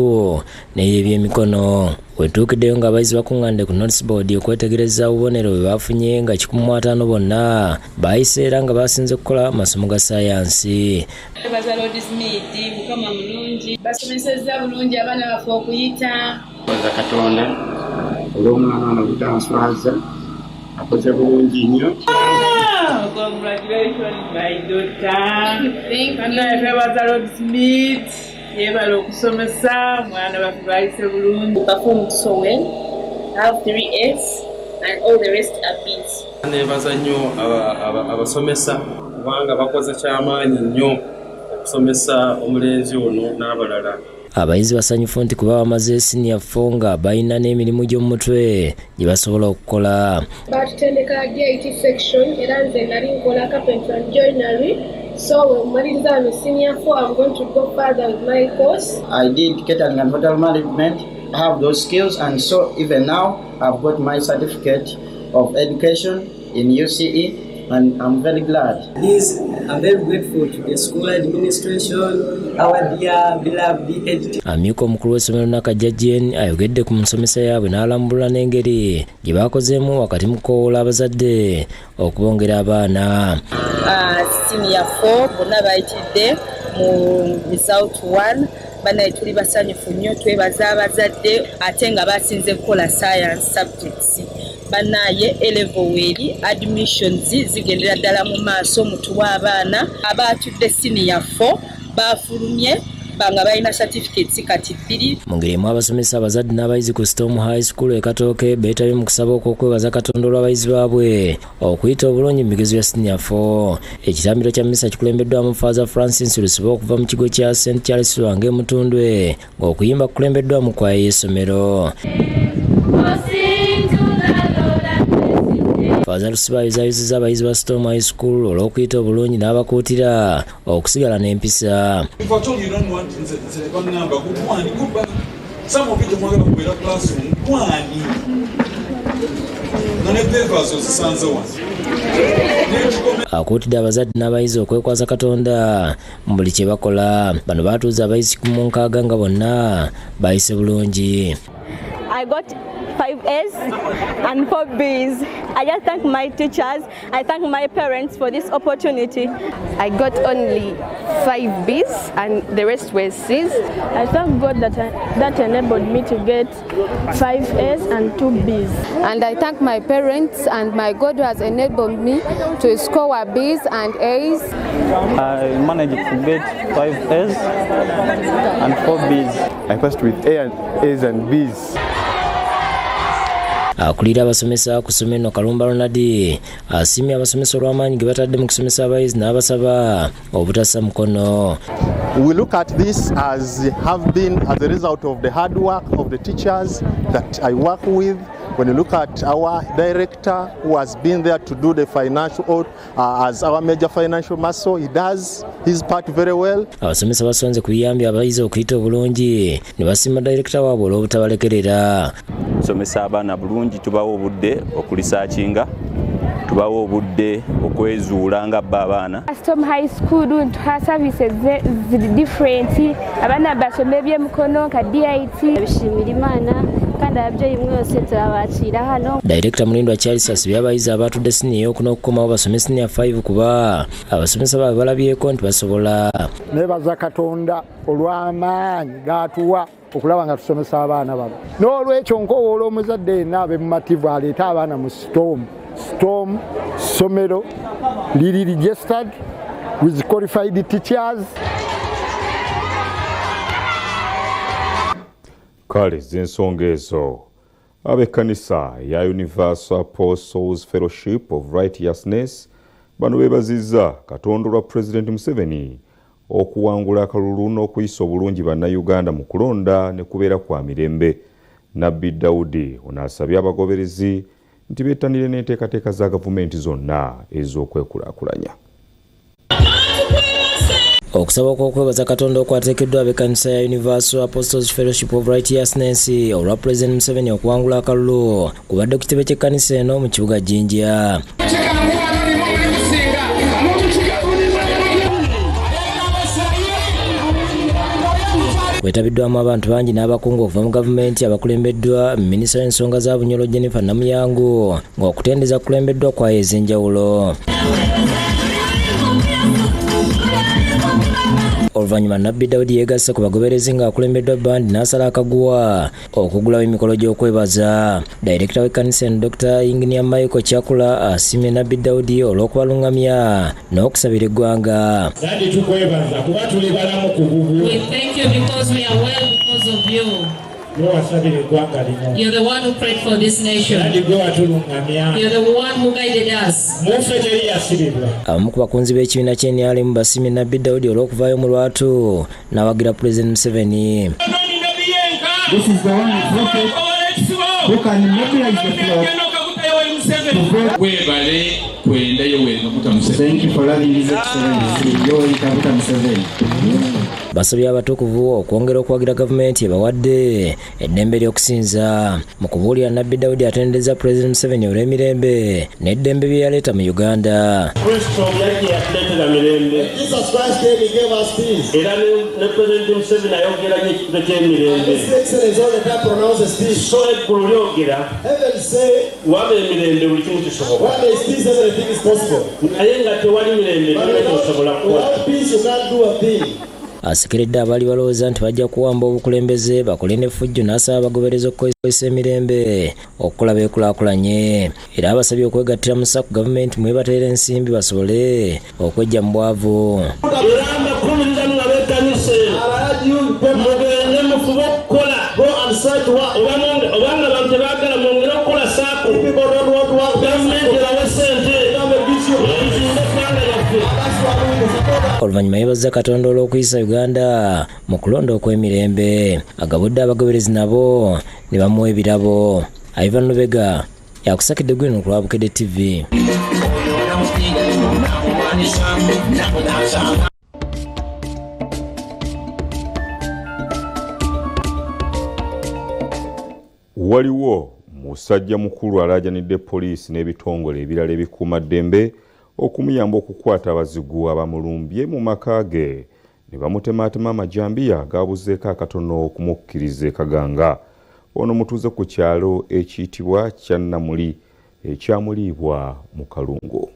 n'ey'ebyemikono. Wetuukiddeyo ng'abayizi bakuŋŋaanidde ku notice board okwetegereza obubonero bwe baafunye nga 150 bonna baayise era nga basinze kukola masomo ga ssaayansi. Twebaza Lords Mead, Mukama mulungi, basomesezza bulungi abaana baffe okuyita. Twebaza Katonda olw'omwana ono obutanswaza, akoze bulungi nnyo. Congratulations, my daughter. Twebaza Lords Mead, yebala okusomesa mwana baffe, bayise bulungi. Performed so well. I have three A's and all the rest are B's. Nebaza nnyo abasomesa kubanga bakoze kyamaanyi nnyo okusomesa omulenzi ono n'abalala. Abayizi basanyufu nti kuba bamaze siniya 4 nga balina n'emirimu gy'omu mutwe gye basobola okukola. Batutendeka DIT section era nze nali nkola carpentry and joinery, so wemaliriza wano senior 4, I'm going to go further with my course. I did catering and hotel management. I have those skills, and so even now I've got my certificate of education in UCE, and I'm very glad. Please, I'm very grateful to the school administration, our dear beloved head. Amyuka omukulu w'essomero Nakajja Jane ayogedde ku nsomesa yaabwe n'alambulula n'engeri gye bakozeemu wakati mu kukoowoola abazadde okubongera abaana. Senior 4 bonna bayitidde mu result 1. Banaye tuli basanyufu nnyo, twebaza abazadde ate nga basinze kukola science subjects. Banaye A level weeri, admissions zigendera ddala mu maaso, mutuwe abaana. Abatudde senior 4 bafulumye nga balina certificates kati 2. Mu ngeri emu abasomesa, abazadde n'abayizi ku Storm High School e Katooke beetabye mu kusaba okw'okwebaza Katonda olw'abayizi baabwe okuyita obulungi mu bigezo bya siniya 4. Ekitambiro kya mmisa kikulembeddwamu Father Francis Lusiba okuva mu kigo kya St Charles Lwanga e Mutundwe, ng'okuyimba kukulembeddwamu kwaya y'essomero. Father Lusiba ayozaayozezza abayizi ba Storm High School olw'okuyita obulungi n'abakuutira okusigala n'empisa. If at all you don't want, nze baŋŋamba gugwani guba, some of you temwagala kubeera classroom gwani nga ne papers ozisanze wano. Akuutidde abazadde n'abayizi okwekwasa Katonda mu buli kye bakola. Bano baatuuza abayizi 160 nga bonna bayise bulungi. I got 5 A's and 4 B's. I just thank my teachers. I thank my parents for this opportunity. I got only 5 B's and the rest were C's. I thank God that enabled me to get 5 A's and 2 B's. And I thank my parents and my God who has enabled me to score B's and A's. I managed to get 5 A's and 4 B's. I passed with A and A's and B's. Akulira abasomesa ku ssomero eno Kalumba Ronald asiimye abasomesa olw'amaanyi ge batadde mu kusomesa abayizi n'abasaba obutassa mukono. We look at this as have been as a result of the hard work of the teachers that I work with. When you look at our director who has been there to do the financial as our major financial muscle, he does his part very well. Abasomesa basonze ku biyambye abayizi okuyita obulungi ne basiima dayirekita waabwe olw'obutabalekerera. Tusomesa abaana bulungi, tubawa obudde okulisaakinga, tubawa obudde okwezuula nga bba abaana. Storm High School ntuha services ziri different, abaana basoma ebyemikono nka DIT. Bishimira Imana kandi ababyeyi mwese turabakira hano. Dayirekita Mulindwa Charles asibye abayizi abatudde siniya ey'okuna okukomawo basome siniya 5 kuba abasomesa baabwe balabyeko nti basobola. Nebaza Katonda olw'amaanyi g'atuwa okulaba nga tusomesa abaana bano. N'olwekyo nkowoola omuzadde yenna abe mumativu aleete abaana mu Storm. Storm ssomero liri registered with qualified teachers. Kale z'ensonga ezo. Ab'ekkanisa ya Universal Apostles Fellowship of Righteousness bano beebazizza Katonda olwa Pulezidenti Museveni okuwangula akalulu n'okuyisa obulungi bannayuganda mu kulonda ne kubeera kwa mirembe. Nabbi Daudi ono asabye abagoberezi nti bettanire n'enteekateeka za gavumenti zonna ez'okwekulaakulanya. Okusaba okw'okwebaza Katonda okwateekeddwa ab'ekkanisa ya Universal Apostles Fellowship of Righteousness olwa Pulezidenti Museveni okuwangula akalulu kubadde ku kitebe ky'ekkanisa eno mu kibuga Jinja. Kwetabiddwamu abantu bangi n'abakungu okuva mu gavumenti abakulembeddwa minisita w'ensonga za Bunyoro Jennifer Namuyangu ng'okutendeza kukulembeddwa kwayo ez'enjawulo. Oluvannyuma Nabbi Daudi yeegasse ku bagoberezi ng'akulembeddwa bbandi n'asala akaguwa okugulawo emikolo gy'okwebaza. Dayirekita w'ekkanisa eno Dr. Engineer Michael Kyakula asiimye Nabbi Daudi olw'okubalungamya n'okusabira eggwanga. Daddy tukwebaza kuba tuli balamu ku bubwo. We thank you because we are well because of you. Gwe wasabira eggwanga lino. You're the one who prayed for this nation. Daddy gwe watulungamya. You're the one who guided us. Mu ffe teri yasibibwa. Abamu ku bakunzi b'ekibiina ky'NRM basiimye Nabbi Daudi olw'okuvaayo mu lwatu n'awagira Pulezidenti Museveni. This is the one prophet who can mobilize the flock to vote. Webale kwenda Yoweri Kaguta Museveni. Thank you for loving His Excellency Yoweri Kaguta Museveni. Basabye abatukuvu okwongera okuwagira gavumenti ebawadde eddembe ly'okusinza. Mu kubuulira Nabbi Daudi atendereza Pulezidenti Museveni olw'emirembe n'eddembe bye yaleeta mu Uganda. Kristo yajja yatuleetera mirembe. Jesus Christ came, he gave us peace. Era ne Pulezidenti Museveni ayogera nnyo ekintu ky'emirembe. His Excellency all the time pronounces peace. So eggulu lyogera Heaven say, waba emirembe buli kimu kisoboka. When there is peace, everything is possible. Naye nga tewali mirembe tolina ky'osobola kukola. Without peace, you can't do a thing. Asekeredde abaali balowooza nti bajja kuwamba obukulembeze bakole n'effujjo n'asaba abagoberezi okukozesa emirembe okukola beekulaakulanye. Era abasabye okwegattira mu SACCO gavumenti mwebateera ensimbi basobole okwejja mu bwavu. Era mbakubiriza mmwe ab'ekkanisa mugende mufube okukola obanga abantu tebaagala mwongere okukola SACCO. Gavumenti ebawe ssente ezimbe eggwanga lyaffe. Oluvannyuma yeebazza Katonda olw'okuyisa Uganda mu kulonda okw'emirembe. Agabudde abagoberezi nabo ne bamuwa ebirabo. Ivan Lubega yakusakidde Green ku lwa Bukedde TV. Waliwo musajja mukulu alaajanidde poliisi n'ebitongole ebirala ebikuumaddembe okumuyamba okukwata abazigu abamulumbye mu maka ge ne bamutematema amajambiya gaabuzeeko akatono okumukkiriza e Kaganga. Ono mutuuze ku kyalo ekiyitibwa Kyannamuli ekyamuliibwa mu Kalungu.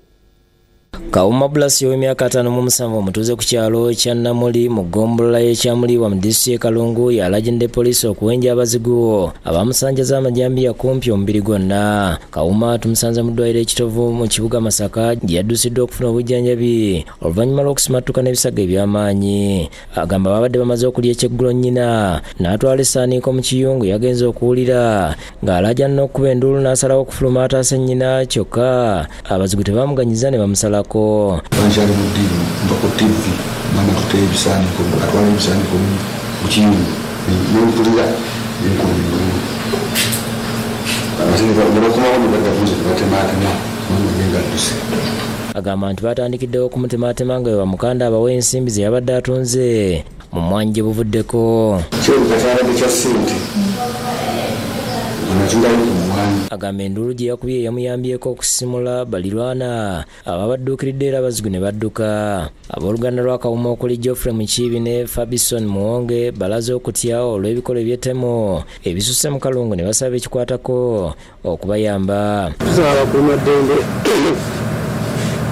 Kawuma Blasi ow'emyaka 57 omutuuze ku kyalo Kyannamuli mu ggombolola y'Ekyamuliibwa mu disitulikiti y'e Kalungu yalagidde poliisi okuwenja abazigu abamusanjaza amajambiya kumpi omubiri gwonna. Kawuma tumusanze mu ddwaliro e Kitovu mu kibuga Masaka gye yaddusiddwa okufuna obujjanjabi oluvannyuma lw'okusimattuka n'ebisago eby'amaanyi. Agamba babadde bamaze okulya ekyeggulo nnyina n'atwala essaaniiko mu kiyungu yagenze okuwulira ng'alaajana n'okukuba enduulu n'asalawo okufuluma ataase nnyina kyokka abazigu tebaamuganyiza ne bamusalako. okumukolako. Bankyali mu ddiiro nva ku ttivvi maama tuteyo ebisaaniiko atwala ebisaaniiko mu kiyungu nempulira nenkuba enduulu ate ne bakomawo ne badda kunze ne batemaatema maama ye ng'adduse. Agamba nti batandikiddewo okumutematema nga bwe bamukanda abawa ensimbi ze yabadde atunze mu mmwanyi gye buvuddeko. Kirabika kyabadde kya ssente nga natundayo ku mmwanyi. Agamba enduulu gye yakubye yamuyambyeko okusimula balirwana ababadduukiridde era abazigu ne badduka. Abooluganda lwa Kawuma okuli Geoffrey Mukiibi ne Fabison Muwonge balaze okutya olw'ebikolwa eby'ettemu ebisusse mu Kalungu ne basaba ekikwatako okubayamba. Tusaba abakuumaddembe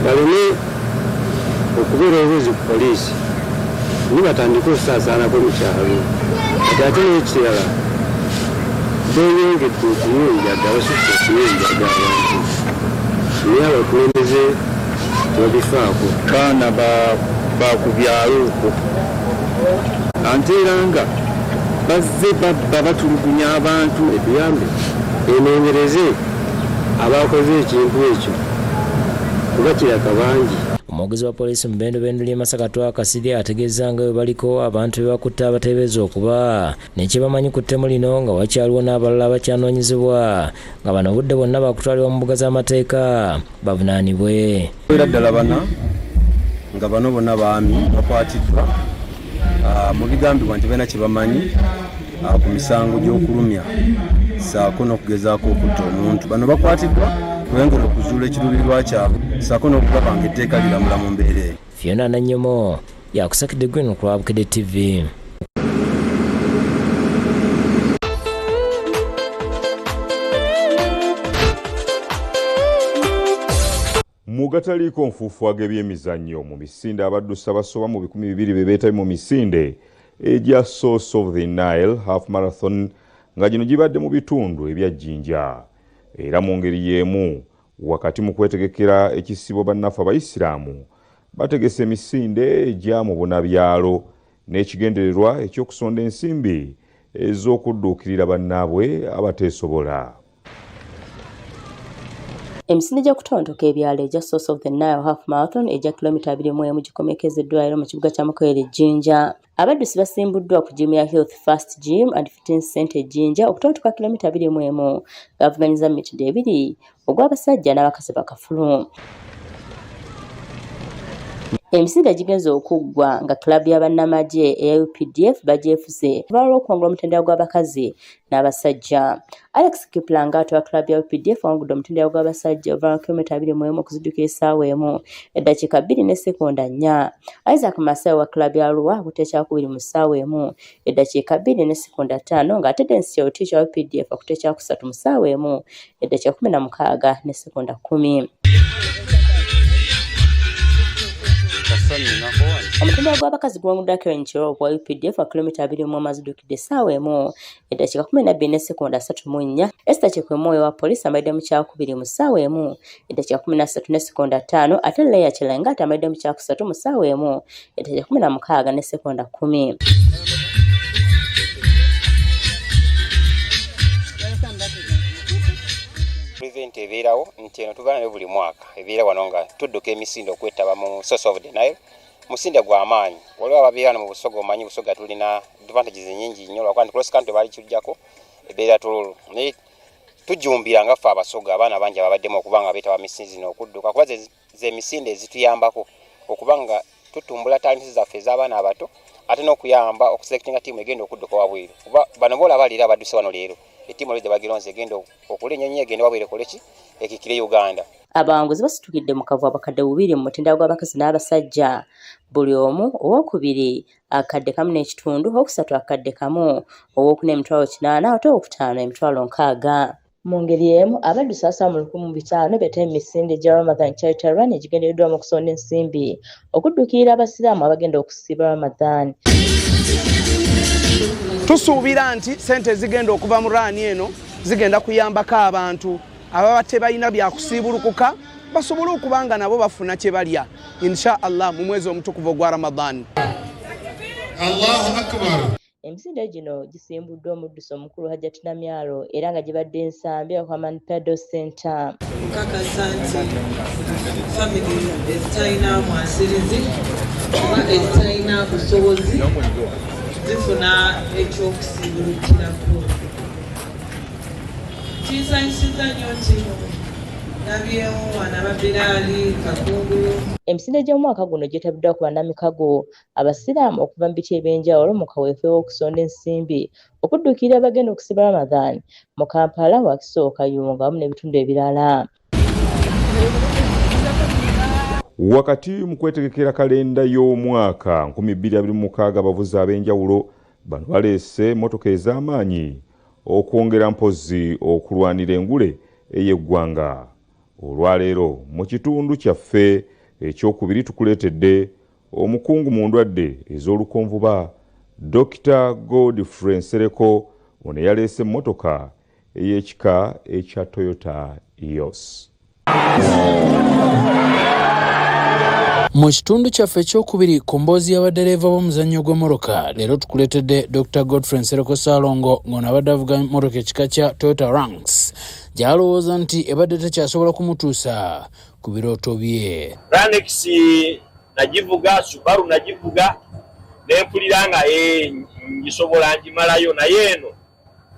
baleme okubeera obuzi ku poliisi ni batandike okusaasaanako mu kyalo. Kati ate n'ekirala beeyongedde okunywa enjaga, basusse okunywa enjaga abantu, naye abakulembeze tebabifaako. Baana ba ku byalo okwo ate era nga bazze babba batulugunya abantu. Etuyambe enoonyereze abakoze ekintu ekyo kuba kiraka bangi. Omwogezi wa poliisi mu bbendobendo ly'e Masaka Twaha Kasirye ategeeza nga bwe baliko abantu be bakutte abateebereza okuba ne kye bamanyi ku ttemu lino nga wakyaliwo n'abalala abakyanoonyezebwa nga bano obudde bwonna baakutwalibwa mu mbuga z'amateeka bavunaanibwe. Era ddala bana nga bano bonna baami bakwatiddwa mu bigambibwa nti balina kye bamanyi ku misango gy'okulumya ssaako n'okugezaako okutta omuntu. Bano bakwatiddwa kweyongera okuzuula ekiruubirirwa kyabwe ssaako n'okulaba ng'etteeka liramula mu mbeera eyo. Fiona Nannyomo yakusakidde Green ku lwa Bukedde TV. Mu gataliiko nfuufu ag'ebyemizannyo mu misinde abaddusi abasoba mu 200 be beetabye mu misinde egya Source of the Nile Half Marathon nga gino gibadde mu bitundu ebya Jinja. Era mu ngeri y'emu wakati mu kwetegekera ekisiibo bannaffe Abayisiraamu bategese emisinde egya mu bunabyalo n'ekigendererwa eky'okusonda ensimbi ez'okudduukirira bannaabwe abateesobola. Emisinde gy'okutontoka ebyalo egya Source of the Nile Half Marathon egya kilomita 21 gikomekezeddwa leero mu kibuga kya Makerere Jinja. Abaddusi basimbuddwa ku gym ya Health First Gym and Fitness Center Jinja okutontoka kilomita 21 ng'avuganyiza mu mitindo ebiri ogw'abasajja n'abakazi bakafulu. Emisinde gigenze okuggwa nga club ya bannamagye eya UPDF bagyefuze balwa okuwangula omutendera gw'abakazi n'abasajja. Alex Kiplanga wa club ya UPDF awangudde omutendera gw'abasajja ova kilomita 21 okuziddukira essaawa emu eddakiika 2 ne sekonda 4. Isaac Masai wa club ya Arua akutte ekyakubiri mu ssaawa emu eddakiika 2 ne sekonda 5 ng'ate Dennis Cherotich wa UPDF akutte ekyakusatu mu ssaawa emu eddakiika 16 ne sekonda 10. Omutendera gw'abakazi guwanguddwa Karen Cherop wa UPDF wa kilomita 21 aziddukidde essaawa emu eddakiika 12 ne sekonda 34. Esther Chekwemwoyo wa poliisi amalidde mu kyakubiri mu ssaawa emu eddakiika 13 ne sekonda 5 ate Leah Chelangat amalidde mu kyakusatu mu ssaawa emu eddakiika 16 ne sekonda 10. Event ebeerawo nti eno tubeera nayo buli mwaka, ebeera wano nga tudduka emisinde okwetaba mu Source of the Nile. Musinde gwa maanyi, waliwo ababeera wano mu Busoga. Omanyi Busoga tulina advantages nyingi nnyo lwakuba nti cross country baali kijjako ebeera Tororo, naye tujjumbira nga ffe Abasoga abaana bangi ababaddemu okuba nga beetaba misinde zino okudduka kuba ze misinde ezituyambako okuba nga tutumbula talents zaffe ez'abaana abato ate n'okuyamba okuselectinga ttiimu egenda okudduka wabweru, kuba bano boolaba leero abadduse wano leero, ettiimu olwo gye bagironze egenda okula ennyonyi egenda wabweru ekole ki, ekikire Uganda. Abawanguzi basitukidde mu kavu 2000 mu mutendera gw'abakazi n'abasajja, buli omu owookubiri 1,500, owokusatu 1,000, owookuna 800,000 ate owokutaano 60,000. Mu ngeri emu abaddusi abasoba mu 1500 beetabye mu misinde gya Ramadan Charity Run egigendereddwamu okusonda ensimbi okudduukirira Abasiraamu abagenda okusiiba Ramadan. Tusuubira nti sente ezigenda okuva mu run eno zigenda kuyambako abantu ababa tebalina byakusiibulukuka basobole okuba nga nabo bafuna kye balya insha Allah mu mwezi omutukuvu ogwa Ramadan. Allahu Akbar. Emisinde gino gisimbuddwa omuddusi omukulu Hajjat Namyalo era nga gibadde Nsambya ku Herman Pedo Center. Nkakasa nti famire ezitalina mwasirizi oba ezitalina busobozi zifuna ekyokusiibulukirako. Kinsanyusiza nnyo nti nabyewo wano aba Biraali Kakungulu. Emisinde gy'omwaka guno gyetabiddwa ku bannamikago Abasiraamu okuva mu biti eby'enjawulo mu kaweefube w'okusonda ensimbi okudduukirira abagenda okusiba Ramadan mu Kampala, Wakiso, Kayunga wamu n'ebitundu ebirala. Wakati mu kwetegekera kalenda y'omwaka 2026, abavuzi ab'enjawulo bano baleese mmotoka ez'amaanyi okwongera mpozzi okulwanira engule ey'eggwanga. Olwaleero mu kitundu kyaffe ekyokubiri tukuleetedde omukungu mu ndwadde ez'olukonvuba Dokita Godfrey Nsereko, ono yaleese emmotoka ey'ekika ekya Toyota Eos. Mu kitundu kyaffe ekyokubiri ku mboozi y'abadereeva b'omuzannyo gw'emmotoka leero tukuleetedde Dr Godfrey Nsereko Ssaalongo, ng'ono abadde avuga mmotoka ekika kya Toyota Runx gy'alowooza nti ebadde tekyasobola kumutuusa ku birooto bye. Runx nagivuga, Subaru nagivuga nempulira nga ngisobola ngimalayo, naye eno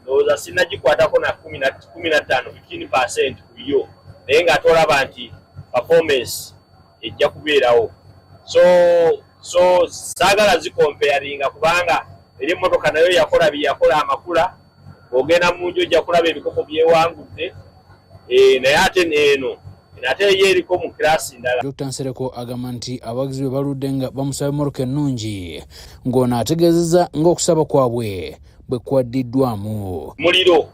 ndowooza sinnagikwatako na 15, 15% ku yo, naye ng'ate olaba nti performance ejja kubeerawo. So saagala zicomparinga kubanga eri emmotoka nayo yakola bye yakola amakula, ogenda mu nju ojja kulaba ebikopo byewangudde, naye ate neeno ate ye eriko mu class ndala. Dr Nsereko agamba nti abawagizi be baludde nga bamusaba emmotoka ennungi, ng'ono ategeezezza ng'okusaba kwabwe bwe kwaddiddwamu. Muliro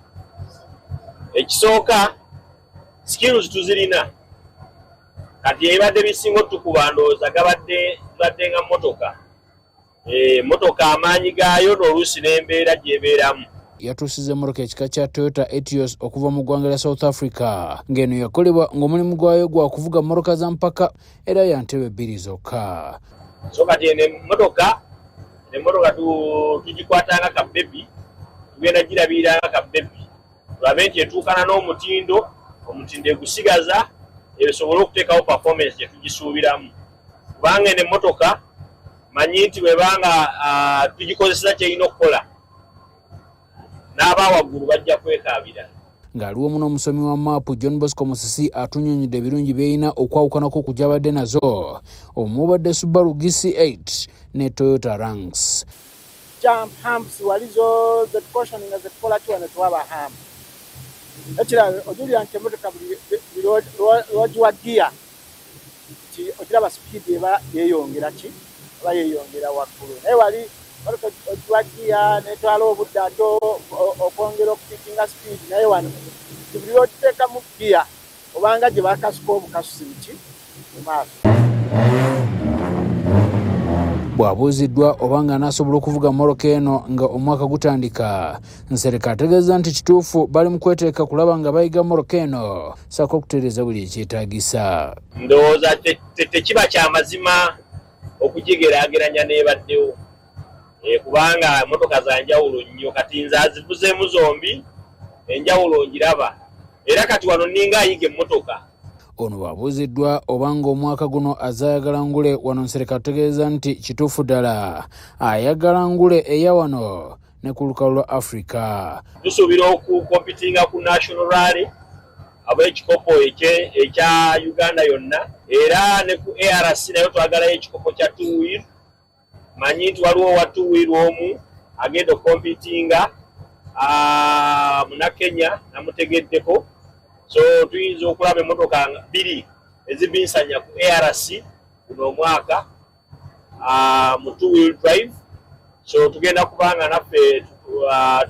ekisooka skills tuzirina, kati ebibadde bisinga otukuba ndowooza gabadde zibadde nga mmotoka, mmotoka amaanyi gaayo n'oluusi n'embeera gy'ebeeramu. Yatuusiza emmotoka ekika kya Toyota Etios okuva mu ggwanga lya South Africa, ng'eno yakolebwa ng'omulimu gwayo gwa kuvuga mmotoka za mpaka era ya ntebe bbiri zokka. So kati eno emmotoka tugikwatanga ka baby, tugenda girabirira nga ka baby, tulabe nti etuukana n'omutindo, omutindo egusigaza esobole okuteekawo performance gye tugisuubiramu, kubanga eno emmotoka manyi nti bwebanga tugikozesa kyerina okukola n'aba waggulu bajja kwekaabira. Ng'ali wamu n'omusomi wa maapu John Bosco Musisi atunyonnyodde ebirungi by'erina okwawukanako ku gy'abadde nazo omubadde Subaru GC8 ne Toyota Runx. Jump humps wali zo zetucautioninga zetukola ki wano tewaba hump. Ekirala ojulira nti emmotoka buli lw'ogiwa giya nti ogiraba speed eba yeeyongera ki eba yeeyongera waggulu, naye wali motoka ogiwa giya netwala obudde ate okwongera okupickinga speed, naye wano buli lw'ogiteekamu giya obanga gye bakasuka obukasusi muki mu maaso. Bw'abuuziddwa obanga anaasobola okuvuga mmotoka eno nga omwaka gutandika, Nsereko ategeeza nti kituufu bali mu kweteeka kulaba nga bayiga mmotoka eno ssaako okutereeza buli ekyetaagisa. Ndowooza tekiba kya mazima okugigeraageranya n'ebaddewo, kubanga emmotoka za njawulo nnyo, kati nze azivuzeemu zombi enjawulo ngiraba, era kati wano nninga ayiga emmotoka. Ono bw'abuuziddwa obanga omwaka guno azaayagala ngule wano, Nsereko ategeeza nti kituufu ddala ayagala ngule eya wano ne ku lukalu lwa Africa. Tusuubira okukompitinga ku National Rally ab'ekikopo ekya Uganda yonna, era ne ku ARC nayo twagalayo ekikopo kya two wheel. Manyi nti waliwo owa two wheel omu agenda okukompitinga Munnakenya namutegeddeko, so tuyinza okulaba emmotoka bbiri ezibinsanya ku ARC guno omwaka mu two wheel drive, so tugenda kubanga naffe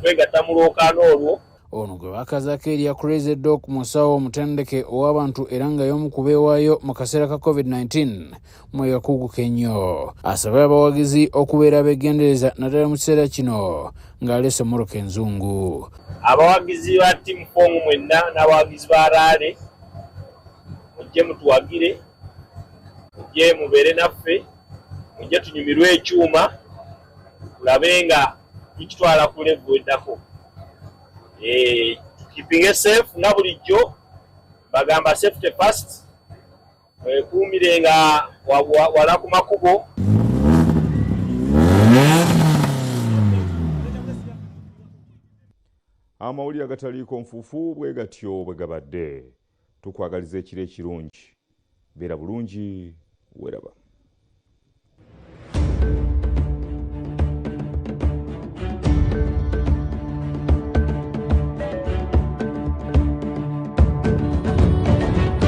twegatta mu lwokaano olwo. Ono gwe bakazaako erya Crazy Doc, musawo omutendeke ow'abantu era nga y'omu ku beewaayo mu kaseera ka COVID-19 mwe yakuguka ennyo, asabye abawagizi okubeera abeegendereza naddala mu kiseera kino ng'aleese emmotoka enzungu. Abawagizi ba Team Fong mwenna n'abawagizi ba Rally mujje mutuwagire, mujje mubeere naffe, mujje tunyumirwe ekyuma, tulabe nga Tukitwala ku level eddako. Tukipinge safe nga bulijjo bagamba safety first, wekuumire nga wala ku makubo. Amawulire agataliiko nfuufu bwe gatyo bwe gabadde. Tukwagaliza ekiro ekirungi, beera bulungi, weeraba.